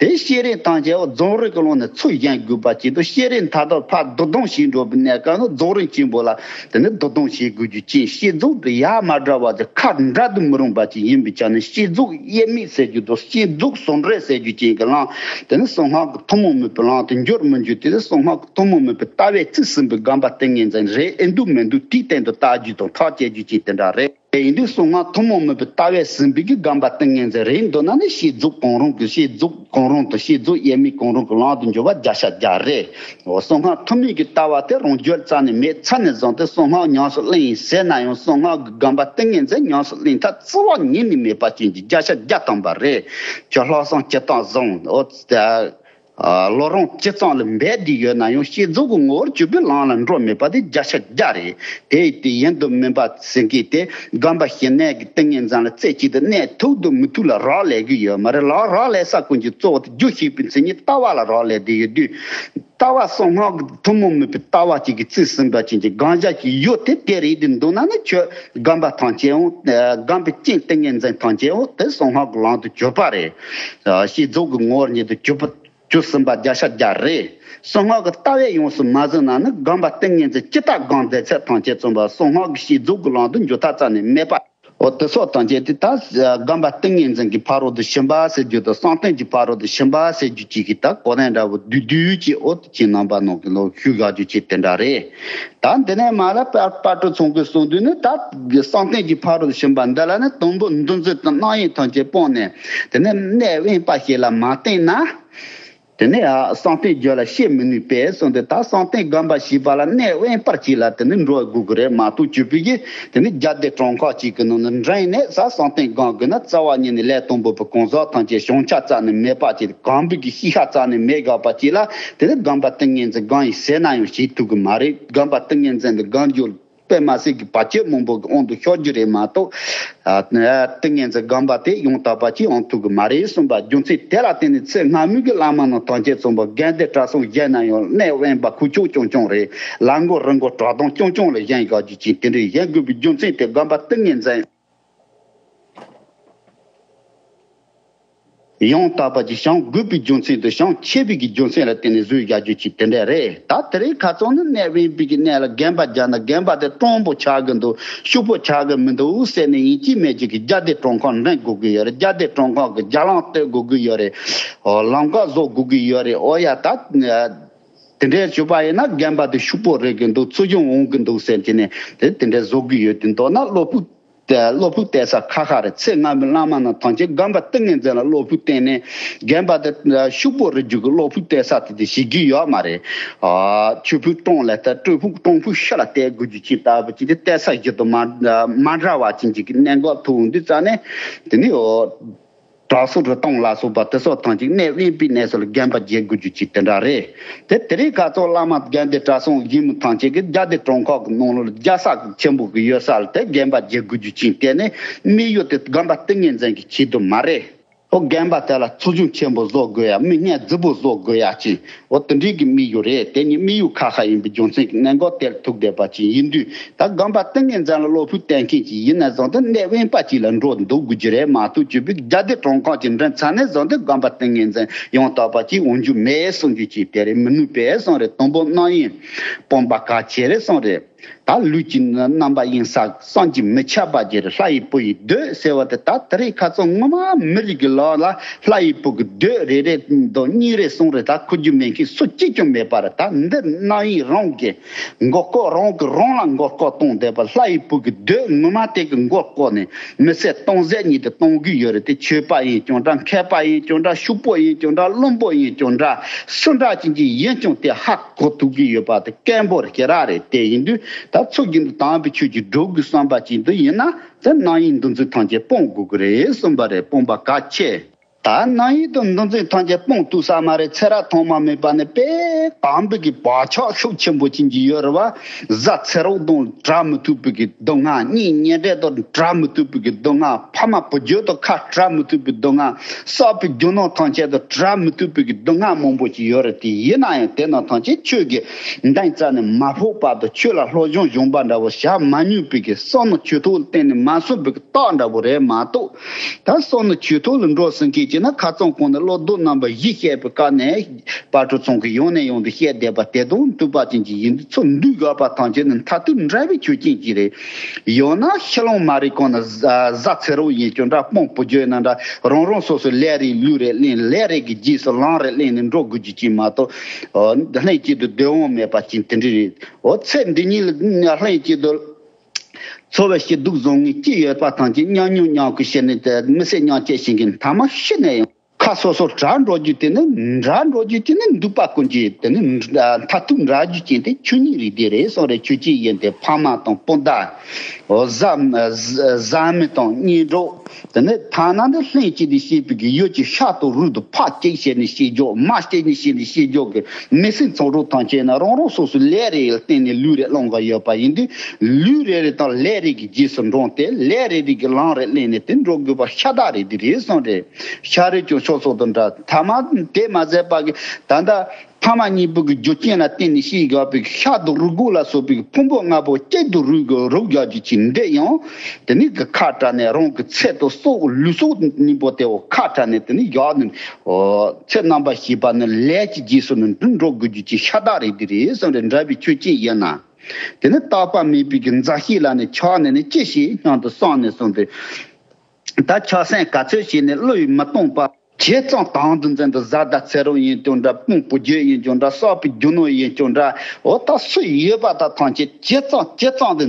དེ་ཤེས་རིག་དང་བཅས་པ་རྫོགས་རིམ་གྱི་ཀློང་ནས་ཚུར་བཞེངས་དགོས་པ་ཅིག་དང་ཤེས་རིག་མཐའ་དག་ཕར་བསྡུ་ལྡང་བྱེད་འགྲོ་བའི་གནས་སྐབས་ནི་རྫོགས་རིམ་ཆེན་པོ་ལ་དེ་ནི་བསྡུ་ལྡང་བྱེད་དགོས་རྒྱུ་ཅན། བསྐྱེད་རྫོགས་དེ་ཡ་མ་བྲལ་བ་དེ་ཁ་འབྲལ་དུ་མི་རུང་བ་ཅིག་ཡིན་པའི་ཆ་ནས་བསྐྱེད་རྫོགས་དབྱེར་མེད་ཟེར་རྒྱུ་དང་བསྐྱེད་རྫོགས་ཟུང་འབྲེལ་ཟེར་རྒྱུ་ཅན་གྱི་ལམ་དེ་ནི་གསང་སྔགས་ཀྱི་ཐུན་མོང་མིན་པའི་ལམ་དུ་འགྱུར་མི་འགྱུར་དེ་ནི་གསང་སྔགས་ཀྱི་ཐུན་མོང་མིན་པའི་ལྟ་བའི་རྩིས་ཟིན་པའི་སྒོམ་པ་ཏིང་ངེ་འཛིན་རེད་ཨེ་འདུག་མི་འདུག་དེའི་སྟེང་དུ་བལྟ་རྒྱུ་དང་ཐག་བཅད་རྒྱུ་ཅན་དེ་འདྲ་རེད། དེ་ཡིན་དུས་གསང་སྔགས་ཐུན་མོང་མིན་པའི་ལྟ་བས་ཟིན་པའི་གི་སྒོམ་པ་ཏིང་ངེ་འཛིན་རེད་འདོད་ན་ནི་བསྐྱེད་རྫོགས་གང་རུང་གི་བསྐྱེད་རྫོགས་གང་རུང་དང་བསྐྱེད་རྫོགས་དབྱེར་མེད་གང་རུང་གི་ལམ་དུ་འགྱུར་བ་བརྒྱ་ཆ་བརྒྱ་རེད། འོ་གསང་སྔགས་ཐུན་མིན་གྱི་ལྟ་བ་དེ་རང་རྒྱུད་རྩ་ནས་མེད་ཚར་ནས་བཟུང་སྟེ་གསང་སྔགས་ཉམས་སུ་ལེན་ཡིན་ཟེར་ན་ཡང་གསང་སྔགས་ཀྱི་སྒོམ་པ་ཏིང་ངེ་འཛིན་ཉམས་སུ་ལེན་ཐབས་རྩ་བ་ཉིད་ནས་མེད་པ་ཅན་གྱི་བརྒྱ་ཆ་བརྒྱ་ཐམ་པ་རེད། ཁྱོད་ལྷག་བསམ་ཇི་ལྟར་བཟང་འོ་ད། ཨ་བློ་རང་ཇི་ཙམ་ལ་འབད་དེ་ཡོད་ན་ཡང་བསྐྱེད་རྫོགས་ཀྱི་ངོ་བོར་གྱུར་པའི་ལམ་ལ་འགྲོ་མེད་པ་དེ་བརྒྱ་ཆ་བརྒྱ་རེད། དེ་དེ་ཡིན་དུ་མིན་པ་ཟེར་མཁན་དེ་སྒོམ་པ་ཞི་གནས་ཀྱི་ཏིང་ངེ་འཛིན་ལ་རྩེ་གཅིག་ཏུ་གནས་ཐུབ་དང་མི་ཐུབ་ལ་རག་ལས་ཀྱི་ཡོད་མ་རེད། ལག་རག་ལས་ས་ཀུན་གྱི་གཙོ་བོ་དེ་རྒྱུ་ཤེས་པའི་མཚན་ཉིད་ལྟ་བ་ལ་རག་ལས་བསྡད་ཡོད་དུས། ལྟ་བ་གསང་སྔགས་ཀྱི་ཐུན་མོང་མིན་པའི་ལྟ་བ་གཅིག་གིས་རྩིས་ཟིན་པ་ཅན་གྱི་སྒོམ་བྱ་ཞིག་ཡོད་དེ་དེ་རེད་དེ་འདུག་ན་ནི་ཁྱོད་སྒོམ་པ་ཐམས་ཅད་འོང་སྒོམ་པའི་རྐྱེན་ཏིང་ངེ་འཛིན་ཐམས་ཅད་འོང་དེ་གསང་སྔགས་ཀྱི་ལམ་དུ་གྱུར་པ་རེད། བསྐྱེད་རྫོགས་ཀྱི་ངོ་བོ་ཉིད་དུ་གྱུར་པ། རྒྱུ་གསུམ་པ་བརྒྱ་ཆ་བརྒྱ་རེད། གསང་སྔགས་ཀྱི་ལྟ་བས་ཡོངས་སུ་མ་ཟིན་ན་ནི་སྒོམ་པ་ཏིང་ངེ་འཛིན་ཇི་ལྟར་སྒོམ་བསྡད་ཚད་ཐམས་ཅད་མཚུངས་པར་གསང་སྔགས་ཀྱི་བསྐྱེད་རྫོགས་ཀྱི་ལམ་དུ་འགྱུར་ཐབས་རྩ་ནས་མེད་པ། འོ་དེ་སོགས་ཐམས་ཅད་དེ་ད་སྒོམ་པ་ཏིང་ངེ་འཛིན་གྱི་ཕ་རོལ་ཏུ་ཕྱིན་པ་ཟེར་རྒྱུ་དང་བསམ་གཏན་གྱི་ཕ་རོལ་ཏུ་ཕྱིན་པ་ཟེར་རྒྱུ་གཅིག་གི་ད་གོ་དོན་འདྲ་བོ་བསྡུས་བསྡུས་ཀྱི་འོ་དེ་ཅིག་རྣམ་པ་སྣང་གི་ལོ་ཞུ་དགོས་རྒྱུ་ཅིག་དེ་འདྲ་རེད། ད་འདི་ནས་མ་ལ་དཔལ་དཔལ་སྤྲུལ་ཚོགས་ཀྱིས་གསུངས་དུས་ནི་ད་བསམ་གཏན་གྱི་ཕ་རོལ་ཏུ་ཕྱིན་པ་འདི་ལ་ནི་དང་པོ་འདུ་འཛི་དང་རྣམ་གཡེང་ཐམས་ཅད་སྤངས་ནས་དེ་ནས་གནས་དབེན་པ་ཞིག་ལ་མ་བརྟེན་ན། དེ་ནས་ཨ་བསམ་གཏན་རྒྱུད་ལ་སྐྱེ་མི་ནུས་པས་གསུངས་ཏེ་ད་བསམ་གཏན་སྒོམ་པ་ཞེས་པ་ལ་གནས་དབེན་པར་གྱིས་ལ་དེ་ནི་འགྲོ་དགོས་ཀྱི་རེད་མ་གཏོགས་བཅུ་པའི་གི་དེ་ནི་རྒྱ་སྡེ་གྲོང་ཁྱེར་གཅིག་གི་ནང་ནས་འགྲིམས་ནས་ས་བསམ་གཏན་སྒོམ་དགོས་ན་རྩ་བ་ཉིད་ནས་ལས་དང་པོ་པའི་གང་ཟག་ཐམས་ཅད་བྱང་ཆ་རྩ་ནས་མེད་པ་ཅིག་གོམས་པའི་གི་ཤེས་བྱ་རྩ་ནས་མེད་དགོས་པ་ཅིག་ལ་དེ་ནི་སྒོམ་པ་ཏིང་ངེ་འཛིན་སྒོམ་ཡིན་ཟེར་ན་ཡང་བྱེད་ཐུབ་ཀྱི་མ་རེད། སྒོམ་པ་ཏིང་ངེ་འཛིན་དེ་སྒོམ་རྒྱུ། དཔེ་མ་སྲིད་ཀྱི་བར་ཆད་མང་པོ་གི་དབང་དུ་ཤོར་རྒྱུ་རེད་མ་གཏོགས། ཏིང་ངེ་འཛིན་སྒོམ་པ་དེ་ཡང་དག་པ་ཅིག་འོང་ཐུབ་ཀྱི་མ་རེད་གསུངས་པ་རྒྱུ་མཚན་དེ་ལ་བརྟེན་ནས་ཚེ་སྔ་མའི་གི་བླ་མ་རྣམས་ཐམས་ཅད་གསུངས་པ་དགེ་འདུན་གྲྭ་ཚང་བཞེངས་ན་ཡང་གནས་དབེན་པ་ཁུག་ཀྱོག་རྐྱང་རྐྱང་རེད། ལ་མགོ་རི་མགོ་བྲག་དོང་རྐྱང་རྐྱང་ལ་བཞེངས་དགོས་རྒྱུ་ཅིག་དེ་འདྲའི་བཞེངས་དགོས་པའི་རྒྱུ་མཚན་དེ་སྒོམ་པ་ཏིང་ངེ་འཛིན། ཡང་དག་པ་ཅིག་བྱང་དགོས་པའི་རྒྱུ་མཚན་དུ་བྱང་ཆེ་བའི་གི་རྒྱུ་མཚན་ལ་བརྟེན་ནས་བཟོས་བཞག་རྒྱུ་ཅིག་དེ་འདྲ་རེད། ད་དེ་རིང་ཁ་སང་ནི་གནས་དབེན་པའི་གི་གནས་ལ་དགོན་པ་རྒྱག་ན་དགོན་པ་དེ་སྤྲང་པོ་ཆགས་གི་འདུག་ཕྱུག་པོ་ཆགས་གི་མི་འདུག་ཟེར་ནས་ཡིན་གཅིག་མིན་གཅིག་གི་རྒྱ་སྡེ་དྲུང་ཁག་འདྲེན་དགོས་ཀྱི་ཡོད་རེད། རྒྱ་སྡེ་དྲུང་ཁག་གི་རྒྱ་ལམ་གཏོད་དགོས་ཀྱི་ཡོད་རེད། ཨོ་ལམ་ཁ་བཟོ་དགོས་ཀྱི་ཡོད་རེད། ཨོ་ཡ་ད། དེ་འདྲའི་ཞུ་བ་ཡིན་ན་དགོན་པ་དེ་ཕྱུག་པོ་རེད་གི་འདུག་ཚུར་བྱུང་འོང་གི་འདུག་ཟེར་གྱི་ནས་དེ་དེ་འདྲའི་བཟོ་གི་ཡོད་དེ་མདོར་ན་བློ་ཕུགས་བློ་ཕུགས་གཏད་ས་ཁ་ཁ་རེད། ཚེ་སྔ་མའི་བླ་མ་རྣམས་ཐམས་ཅད་དགོན་པ་ཏིང་ངེ་འཛིན་ལ་བློ་ཕུགས་བརྟེན་ནས་དགོན་པ་དེ་ཕྱུག་པོ་རེད་རྒྱུ་གི་བློ་ཕུགས་གཏད་ས་དེ་དེ་བྱེད་ཀྱི་ཡོད་མ་རེད། ཨ་ཆོས་ཕུག་སྤྲང་ལ་ལྟ་སྤྲུལ་ཕུག་སྤྲང་ཕུག་ཤ་ལ་བལྟས་དགོས་རྒྱུ་ཅིག་ལྟ་བུ་ཅིག་དེ་གཏད་ས་ཞིག་ཏུ་མ་མ་འདྲ་བ་ཅིག་ཅིག་གི་གནད་འགག་ཐུག་འདི་རྩ་ནས་དེ་ནི་ཨོ། དྲག་ཤུགས་རུ་གཏོང་ལ་སོགས་པ་དེ་སོགས་ཐམས་ཅད་གནས་དབེན་པའི་གནས་སུ་ལ་དགོན་པ་རྒྱག་དགོས་རྒྱུ་ཅིག་དེ་འདྲ་རེད། དེ་དེ་རིང་ཁ་སང་བླ་མ་དགོན་སྡེ་གྲྭ་ཚང་ཡིན་མི་ཐམས་ཅད་ཀྱིས་རྒྱ་སྡེ་དྲུང་ཁག་གི་ནང་ལ་རྒྱ་ས་ཆེན་པོ་གི་ཡོད་ས་ལ་དེ་དགོན་པ་རྒྱག་དགོས་རྒྱུ་ཅིག་དེ་ནི་དམིགས་ཡུལ་དེ་དགོན་པ་ཏིང་ངེ་འཛིན་གྱི་ཆེད་དུ་མ་རེད། ཨོ་དགོན་པ་དེ་ལ་ཚོགས་ཆུང་ཆེན་པོ་བཟོ་དགོས་ཡ། མི་སྙན་རྫི་པོ་བཟོ་དགོས་ཡ་ཅིག་ཨོ་དེ་འདྲའི་གི་དམིགས་ཡུལ་རེད། དེ་ནི་དམིགས་ཡུལ་ཁ་ཁ་ཡིན་པའི་རྒྱུ་མཚན་གྱི་གནད་འགག་དེར་ཐུག་བསྡད་པ་ཅིག་ཡིན་དུས། ད་དགོན་པ་ཏིང་ངེ་འཛིན་ལ་བློ་ཕུགས་བརྟན་མཁན་ཅིག་ཡིན་ན་བཟང་སྟེ་གནས་དབེན་པ་ཅིག་ལ་འགྲོ་འདུག་དགོས་ཀྱི་རེད་མ་གཏོགས་ཅིག་པའི་རྒྱ་སྡེ་གྲོང་ཁྱེར་གྱི་འདྲེན་ཚར་ནས་བཟང་སྟེ་དགོན་པ་ཏིང་ངེ་འཛིན་ཡང་དག་པ་ཅིག་འོང་རྒྱུ་མེད་གསུང་རྒྱུ་ཅིག་དེ་རེད། མི་ནུས་པས་གསུང་རེད། དང་པོ་རྣམ་གཡེང་སྤོང་བ་གལ་ཆེ་རེད་གསུང་རེད། ད་ལུས་ཀྱི་རྣམ་པར་གཡེང་ས་བསམ་གྱིས་མི་ཁྱབ་པ་ཅིག་རེད། ལྷ་ཡི་བུ་ཡི་འདོད་ཟེར་བ་དེ་ད་དེ་རིང་ཁ་སང་ངོ་མ་མི་རིགས་ཀྱི་ལག་ལ་ལྷ་ཡི་བུ་གི་འདོད་རེ་རེ་དང་གཉིས་རེ་གསུམ་རེ་ད་འཁུར་རྒྱུ་མེད་མཁན་སུ་གཅིག་ཀྱང་མེད་པ་རེད། ད་འདི་རྣམ་གཡེང་རང་གི་མགོ་སྐོར་རང་གི་རང་ལ་མགོ་སྐོར་གཏོང་བསྡད་པ། ལྷ་ཡི་བུ་གི་འདོད་ངོ་མ་དེ་གི་མགོ་སྐོར་ནས་མི་ཚེ་སྟོང་ཟད་ཉིད་དུ་གཏོང་གི་ཡོད་རེད། དེ་ཆོས་པ་ཡིན་ཀྱང་འདྲ། མཁས་པ་ཡིན་ཀྱང་འདྲ། ཕྱུག་པོ་ཡིན་ཀྱང་འདྲ། བླུན་པོ་ཡིན་ཀྱང་འདྲ། སུ་འདྲ་ཅན་གྱི་ཡིན་ཀྱང་དེ་ཧ་གོ་ཐུབ་ཀྱི་ཡོད་པ་དེ་སྐད་འབོར་ཞེ་དྲག་རེད། དེ་ཡིན་དུས་ད་ཚུར་རྒྱུན་དུ་དམ་པའི་ཆོས་ཀྱི་སྒྲུབ་དགོས་བསམ་པ་ཅིག་འདུག་ཡིན་ན་དེ་རྣམ་གཡེང་འདུ་འཛི་ཐམས་ཅད་སྤོང་དགོས་ཀྱི་རེད་གསུངས་པ་རེད། སྤོང་བ་གལ་ཆེ། ད་རྣམ་གཡེང་དང་འདུ་འཛི་ཐམས་ཅད་སྤོང་ཐུབ་ས་མ་རེད། ཚེ་རབས་ཐོག་མ་མེད་པ་ནས་དཔེ་དམ་པའི་གི་བག་ཆགས་ཤུགས་ཆེན་པོ་ཅན་གྱི་ཡོད་རེད་བ། གཟའ་ཚེ་རོགས་དང་བྲལ་མི་ཐུབ་པའི་གི་སྡུག་བསྔལ། གཉེན་ཉེ་འབྲེལ་དང་བྲལ་མི་ཐུབ་པའི་གི་སྡུག་བསྔལ། ཕ་མ་བུ་རྒྱུད་དང་ཁ་བྲལ་མི་ཐུབ་པའི་སྡུག་བསྔལ། བསགས་པའི་རྒྱུ་ནོར་ཐམས་ཅད་དང་བྲལ་མི་ཐུབ་པའི་གི་སྡུག་བསྔལ་མང་པོ་ཅིག་ཡོད་རེད། དེ་ཡིན་ན་ཡང་དེ་རྣམས་ཐམས་ཅད་ཆོས་ཀྱི་མདུན་རྩ་ནས་མ་ཕོག་བར་དུ་ཆོས་ལ་སློབ་སྦྱོང་སྦྱོང་བ་འདྲ་བོ་བྱ་མ་མྱོང་པའི་གི་བསམ་བློ་ཆོས་ཐོག་ལ་གཏན་ནས་མ་སོན་པའི་གི་རྟགས་འདྲ་བོ་རེད་མ་གཏོགས། ད་བསམ་བློ་ཆོས་ཐོག་ལ་འགྲོ་ཟིན་མཁན་གྱིས་ན་ཁ་རྩང་ཁོང་ནས་བློ་ལྡོག་རྣམ་པ་བཞི་བཤད་པའི་སྐབས་ནས་དཔལ་སྤྲུལ་ཚང་གིས་ཡོང་ནས་ཡོང་དུ་བཤད་བསྡད་པ་དེ་དང་བསྟུན་པ་ཅན་གྱི་ཡིན་དུས་ཚུར་འདུས་དགོས་པ་ཐམས་ཅད་ནི་མཐར་ཐུག་འདྲ་བའི་ཆོས་ཅན་གྱི་རེད། ཡང་ན་ཤི་ལོང་མ་རིག་གོང་ན་གཟའ་ཚེ་རོགས་ཡིན་ཀྱང་འདྲ། དཔོན་བུ་རྒྱུད་ན་འདྲ། རང་རང་སོ་སོའི་ལས་རེད་ལུས་རེད་གླེང་། ལས་རེད་ཀྱི་རྗེས་སུ་ལམ་རེ་གླེང་ནས་འགྲོ་དགོས་རྒྱུ་ཅིག་མ་གཏོགས། ལྷན་ཅིག་ཏུ་སྡོད་འོང་མེད་པ་ཅིག་དེ་འདྲ་རེད། འོ་ཚེ་འདི་ཉིད་ལ་ལྷན་ཅིག་ཏུ། འཚོ་བའི་སྐྱིད་སྡུག་བཟང་ངན་ཅི་ཡོད་པ་ཐམས་ཅད་མཉམ་མྱོང་མཉམ་ཁུར་བྱས་ནས་དེ་མི་ཚེ་མཉམ་སྐྱེལ་བྱེད་མཁན་ཐ་མ་ཤི་ནས་ཡང་ཁ་སོ་སོ་བྲལ་འགྲོ་རྒྱུ་དེ་ནི་བྲལ་འགྲོ་རྒྱུ་དེ་ནི་འདུས་པ་ཀུན་གྱི་དེ་ནི་མཐར་ཐུག་འབྲལ་རྒྱུ་ཅན་དེ་ཆོས་ཉིད་རེད། དེ་རེད་སོང་རེད། ཆོས་ཅན་ཡིན་ཏེ་ཕ་མ་དང་སྤུན་ཟླ། གཟའ་གཟའ་མི་དང་གཉེན་གྲོགས། དེ་ནས་ཐ་ན་འདི་ལྷན་ཅིག་ཏུ་སྐྱེས་པའི་གི་ཡུལ་གྱི་ཤ་དང་རུས་དང་ཕ་གཅིག་བྱས་ནས་སྐྱེས་རྒྱུ་མ་གཅིག་ནས་སྐྱེས་ནས་སྐྱེས་རྒྱུ་གི་མི་སེམས་ཚང་རོགས་ཐམས་ཅད་ན་རང་རང་སོ་སོའི་ལས་རེ་ལ་བརྟེན་ནས་ལུས་རེ་བླང་གི་ཡོད་པ་ཡིན་དུས། ལུས་རེ་རེ་དང་ལས་རེ་གི་རྗེས་སུ་འབྲངས་ཏེ་ལས་རེ་རེ་གི་ལམ་རེ་གླེང་ནས་དེ་འགྲོ་དགོས་པ་ཤ་སྟག་རེད། དེ་རེད་སོང་རེད། ཤ་རེ་ཀྱང་ཤོ་སོགས་དང་འདྲ། ཐ་མ་དེ་མ་ཟད་པ་གི་ད་ལྟ། ཕ་མ་གཉིས་པོ་གི་རྒྱུ་རྐྱེན་ལ་བརྟེན་ནས་སྐྱེས་དགོས་པའི་ཤ་དང་རུས་གོག་ལ་སོགས་པའི་ཕུང་པོ་ལྔ་པོ་གཅིག་ཏུ་རུས་ཀྱི་རུབ་རྒྱག་རྒྱུ་ཅིག་འདི་ཡང་དེ་ནི་གི་ཁ་བྲལ་ནས་རང་གི་ཚེ་དང་སྲོག་ལུས་སྲོག་གཉིས་པོ་དེ་འོ་ཁ་བྲལ་ནས་དེ་ནི་ཡག་ནས་ཚེ་རྣམ་པར་ཤེས་པ་ནི་ལས་ཀྱི་རྗེས་སུ་ནི་འགྲོ་དགོས་རྒྱུ་ཅིག་ཤ་སྟག་རེད། འདི་རེད་སོང་རེད། འདྲ་བའི་ཆོས་ཅན་ཡིན་ན། དེ་ནི་རྟག་པ་མེད་པའི་གི་མཛའ་བཤེས་ལ་ནི་ཆགས་ནས་ནི་ཅི་ཞིག་སྙམ་དུ་བསམ་ནས་སོང་སྟེ། ད་ཆགས་སེམས་ག་ཚོད་བྱས་ནས་བློ་ཡིས་མི་གཏོང་བར་ཇེ་གཙང་དུ་འཛིན་དུ་གཟའ་ཟླ་ཚེ་རོགས་ཡིན་ཀྱང་འདྲ། དཔོན་བུ་རྒྱུད་ཡིན་ཀྱང་འདྲ། བསགས་པའི་རྒྱུ་ནོར་ཡིན་ཀྱང་འདྲ། འོ་ད་སུ་ཡོད་པ་དག་ཐམས་ཅད་ཇེ་གཙང་ཇེ་གཙང་དུ་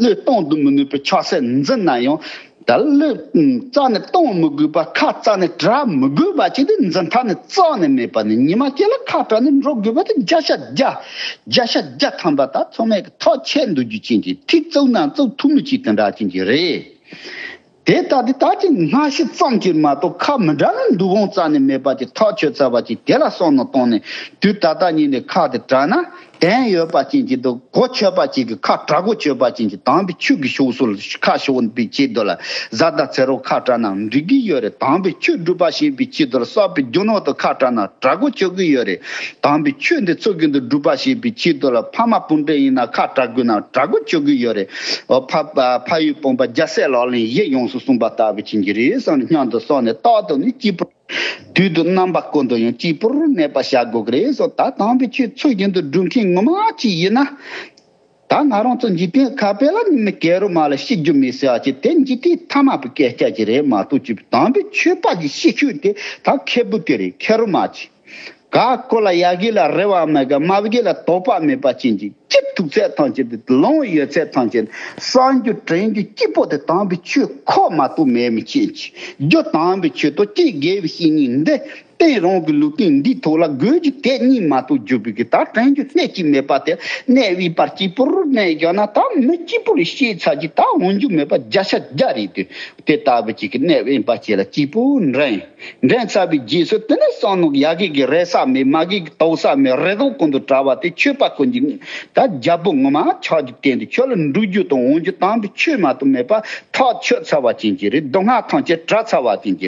བློས་གཏོང་དུ་མི་ནུས་པའི་ཆགས་སེམས་འཛིན་ན་ཡང་། ད་བློས་རྩ་ནས་གཏོང་མི་དགོས་པ། ཁ་རྩ་ནས་བྲལ་མི་དགོས་པ་ཅིག་དེ་འཛིན་ཐབས་ནི་རྩ་ནས་མེད་པ་ནི། ཉི་མ་གཅིག་ལ་ཁ་བྲལ་ནས་འགྲོ་དགོས་པ་དེ་བརྒྱ་ཆ་བརྒྱ། བརྒྱ་ཆ་བརྒྱ་ཐམ་པ་ད་ཚང་མས་ཐག་ཆད་འདུག་རྒྱུ་ཅན་གྱི་ཐིག་བཙུགས་ན་བཙུགས་ཐུབ་མི་ཅིག་དེ་འདྲ་ཅན་གྱི་རེད། དེ་ལྟ་དེ་ལྟ་ཅི་སྣང་ཤས་ཙམ་གྱིས་མ་གཏོགས་ཁ་མི་འབྲལ་ན་འདུག་འོང་རྩ་ནས་མེད་པ་ཅིག་ཐག་ཆོད་ཚར་བ་ཅིག་དེ་ལ་བསམ་མནོ་བཏང་ནས་དུས་ད་ལྟ་ཉིད་ནས་ཁ་དེ་བྲལ་ན་དོན་ཡོད་པ་ཅན་གྱི་འདུག་གོ་ཆོད་པ་ཅིག་གི་ཁ་བྲལ་གོ་ཆོད་པ་ཅན་གྱི་དམ་པའི་ཆོས་ཀྱི་ཕྱོགས་སུ་ཁ་ཕྱོགས་པའི་ཆེད་དུ་ལ་གཟའ་ཟླ་ཚེ་རོགས་ཁ་བྲལ་ན་འགྲིག་གི་ཡོད་རེད། དམ་པའི་ཆོས་སྒྲུབ་པ་བྱེད་པའི་ཆེད་དུ་ལ་བསགས་པའི་རྒྱུ་ནོར་དུ་ཁ་བྲལ་ན་བྲལ་གོ་ཆོད་གི་ཡོད་རེད། དམ་པའི་ཆོས་འདི་ཚོ་གི་འདི་སྒྲུབ་པ་བྱེད་པའི་ཆེད་དུ་ལ་ཕ་མ་སྤུན་ཀྲེ་ཡིན་ན་ཁ་བྲལ་དགོས་ན་བྲལ་གོ་ཆོད་གི་ཡོད་རེད། ཨོ་ཕ་ཕ་ཡུལ་སྤོང་པ་རྒྱལ་སྲས་ལག་ལེན་བཞི་ཡོངས་སུ་གསུངས་པ་ལྟ་བུ་ཅན་གྱི་རེད་བསམ་ནས་སྙམ་དུ་བསམ་ནས་རྟག་ཏུ་ནི་སྐྱིད་པོ། དུས་དང་རྣམ་པ་ཀུན་ཏུ་ཡང་གཅིག་པུར་གནས་པ་བྱ་དགོས་ཀྱི་རེད་ཟེར། ད་དམ་པའི་ཆོས་ཚུལ་བཞིན་དུ་སྒྲུབ་མཁན་ངོ་མ་ཅིག་ཡིན་ན། ད་ང་རང་ཚོ་འཇིག་རྟེན་ཁ་དཔེ་ལ་ནི་མི་ཀེ་རུ་མ་ལ་ཤི་རྒྱུ་མེད་ཟེར་བ་ཅིག་དེ་འཇིག་རྟེན་ཐ་མལ་པའི་སྐད་ཆ་ཅིག་རེད་མ་གཏོགས་ཅིག་དམ་པའི་ཆོས་པ་གི་ཤི་ཤོས་དེ་ད་ཁེ་བུ་དེ་རེད། ཁེ་རུ་མ་ཅིག་ག་ཀོ་ལ་ཡ་གི་ལ་རེ་བ་མེད་ག་མ་བི་གི་ལ་དོགས་པ་མེད་པ་ཅན་གྱི་ཅི་ཐུག་ཚད་ཐང་ཆེན་དེ་ལོང་ཡོད་ཚད་ཐང་ཆེན་བསམ་རྒྱུ་དྲན་རྒྱུ་སྐྱིད་པོ་དེ་དམ་པའི་ཆོས་ཁོ་མ་གཏོགས་མེད་མི་ཅན་གྱི་རྒྱུ་དམ་པའི་ཆོས་དོ་ཅི་དགེ་བའི་བཤེས་གཉེན་འདི་བསྟེན་རང་གི་ལུས་རྟེན་འདིའི་ཐོག་ལ་དགོས་རྒྱུ་དེ་གཉིས་མ་གཏོགས་རྒྱུ་བི་གི་ད་དྲན་རྒྱུ་གནས་ཀྱི་མེད་པ་དེ་གནས་བའི་བར་གཅིག་པུར་གནས་བཞག་ན་ད་མི་གཅིག་པུར་ཤེས་ཚར་གྱི་ད་འོང་རྒྱུ་མེད་པ་བརྒྱ་ཆ་བརྒྱ་རེད་དུས་དེ་ལྟ་བུ་ཅིག་གི་གནས་བའི་བར་ཅིག་ལ་གཅིག་པུ་འདྲ་ཡིན། འདྲེན་ཚར་བའི་རྗེས་སུ་དེ་ནས་བསམ་ནོ་ཡ་གི་གི་རེ་ས་མེད་མ་གི་གི་དོག་ས་མེད་རེ་དོགས་ཀུན་ཏུ་བྲལ་བ་དེ་ཆོས་པ་ཀུན་གྱི་ད་རྒྱལ་པོ་ངོ་མ་ཆགས་རྒྱུ་བསྟན་ཏེ་ཆོས་ལ་འགྲོ་རྒྱུ་དང་འོང་རྒྱུ་དམ་པའི་ཆོས་མ་གཏོགས་མེད་པ་ཐག་ཆོད་ཚར་བ་ཅན་གྱི་རེད། སྡུག་བསྔལ་ཐམས་ཅད་བྲལ་ཚར་བ་ཅན་གྱི་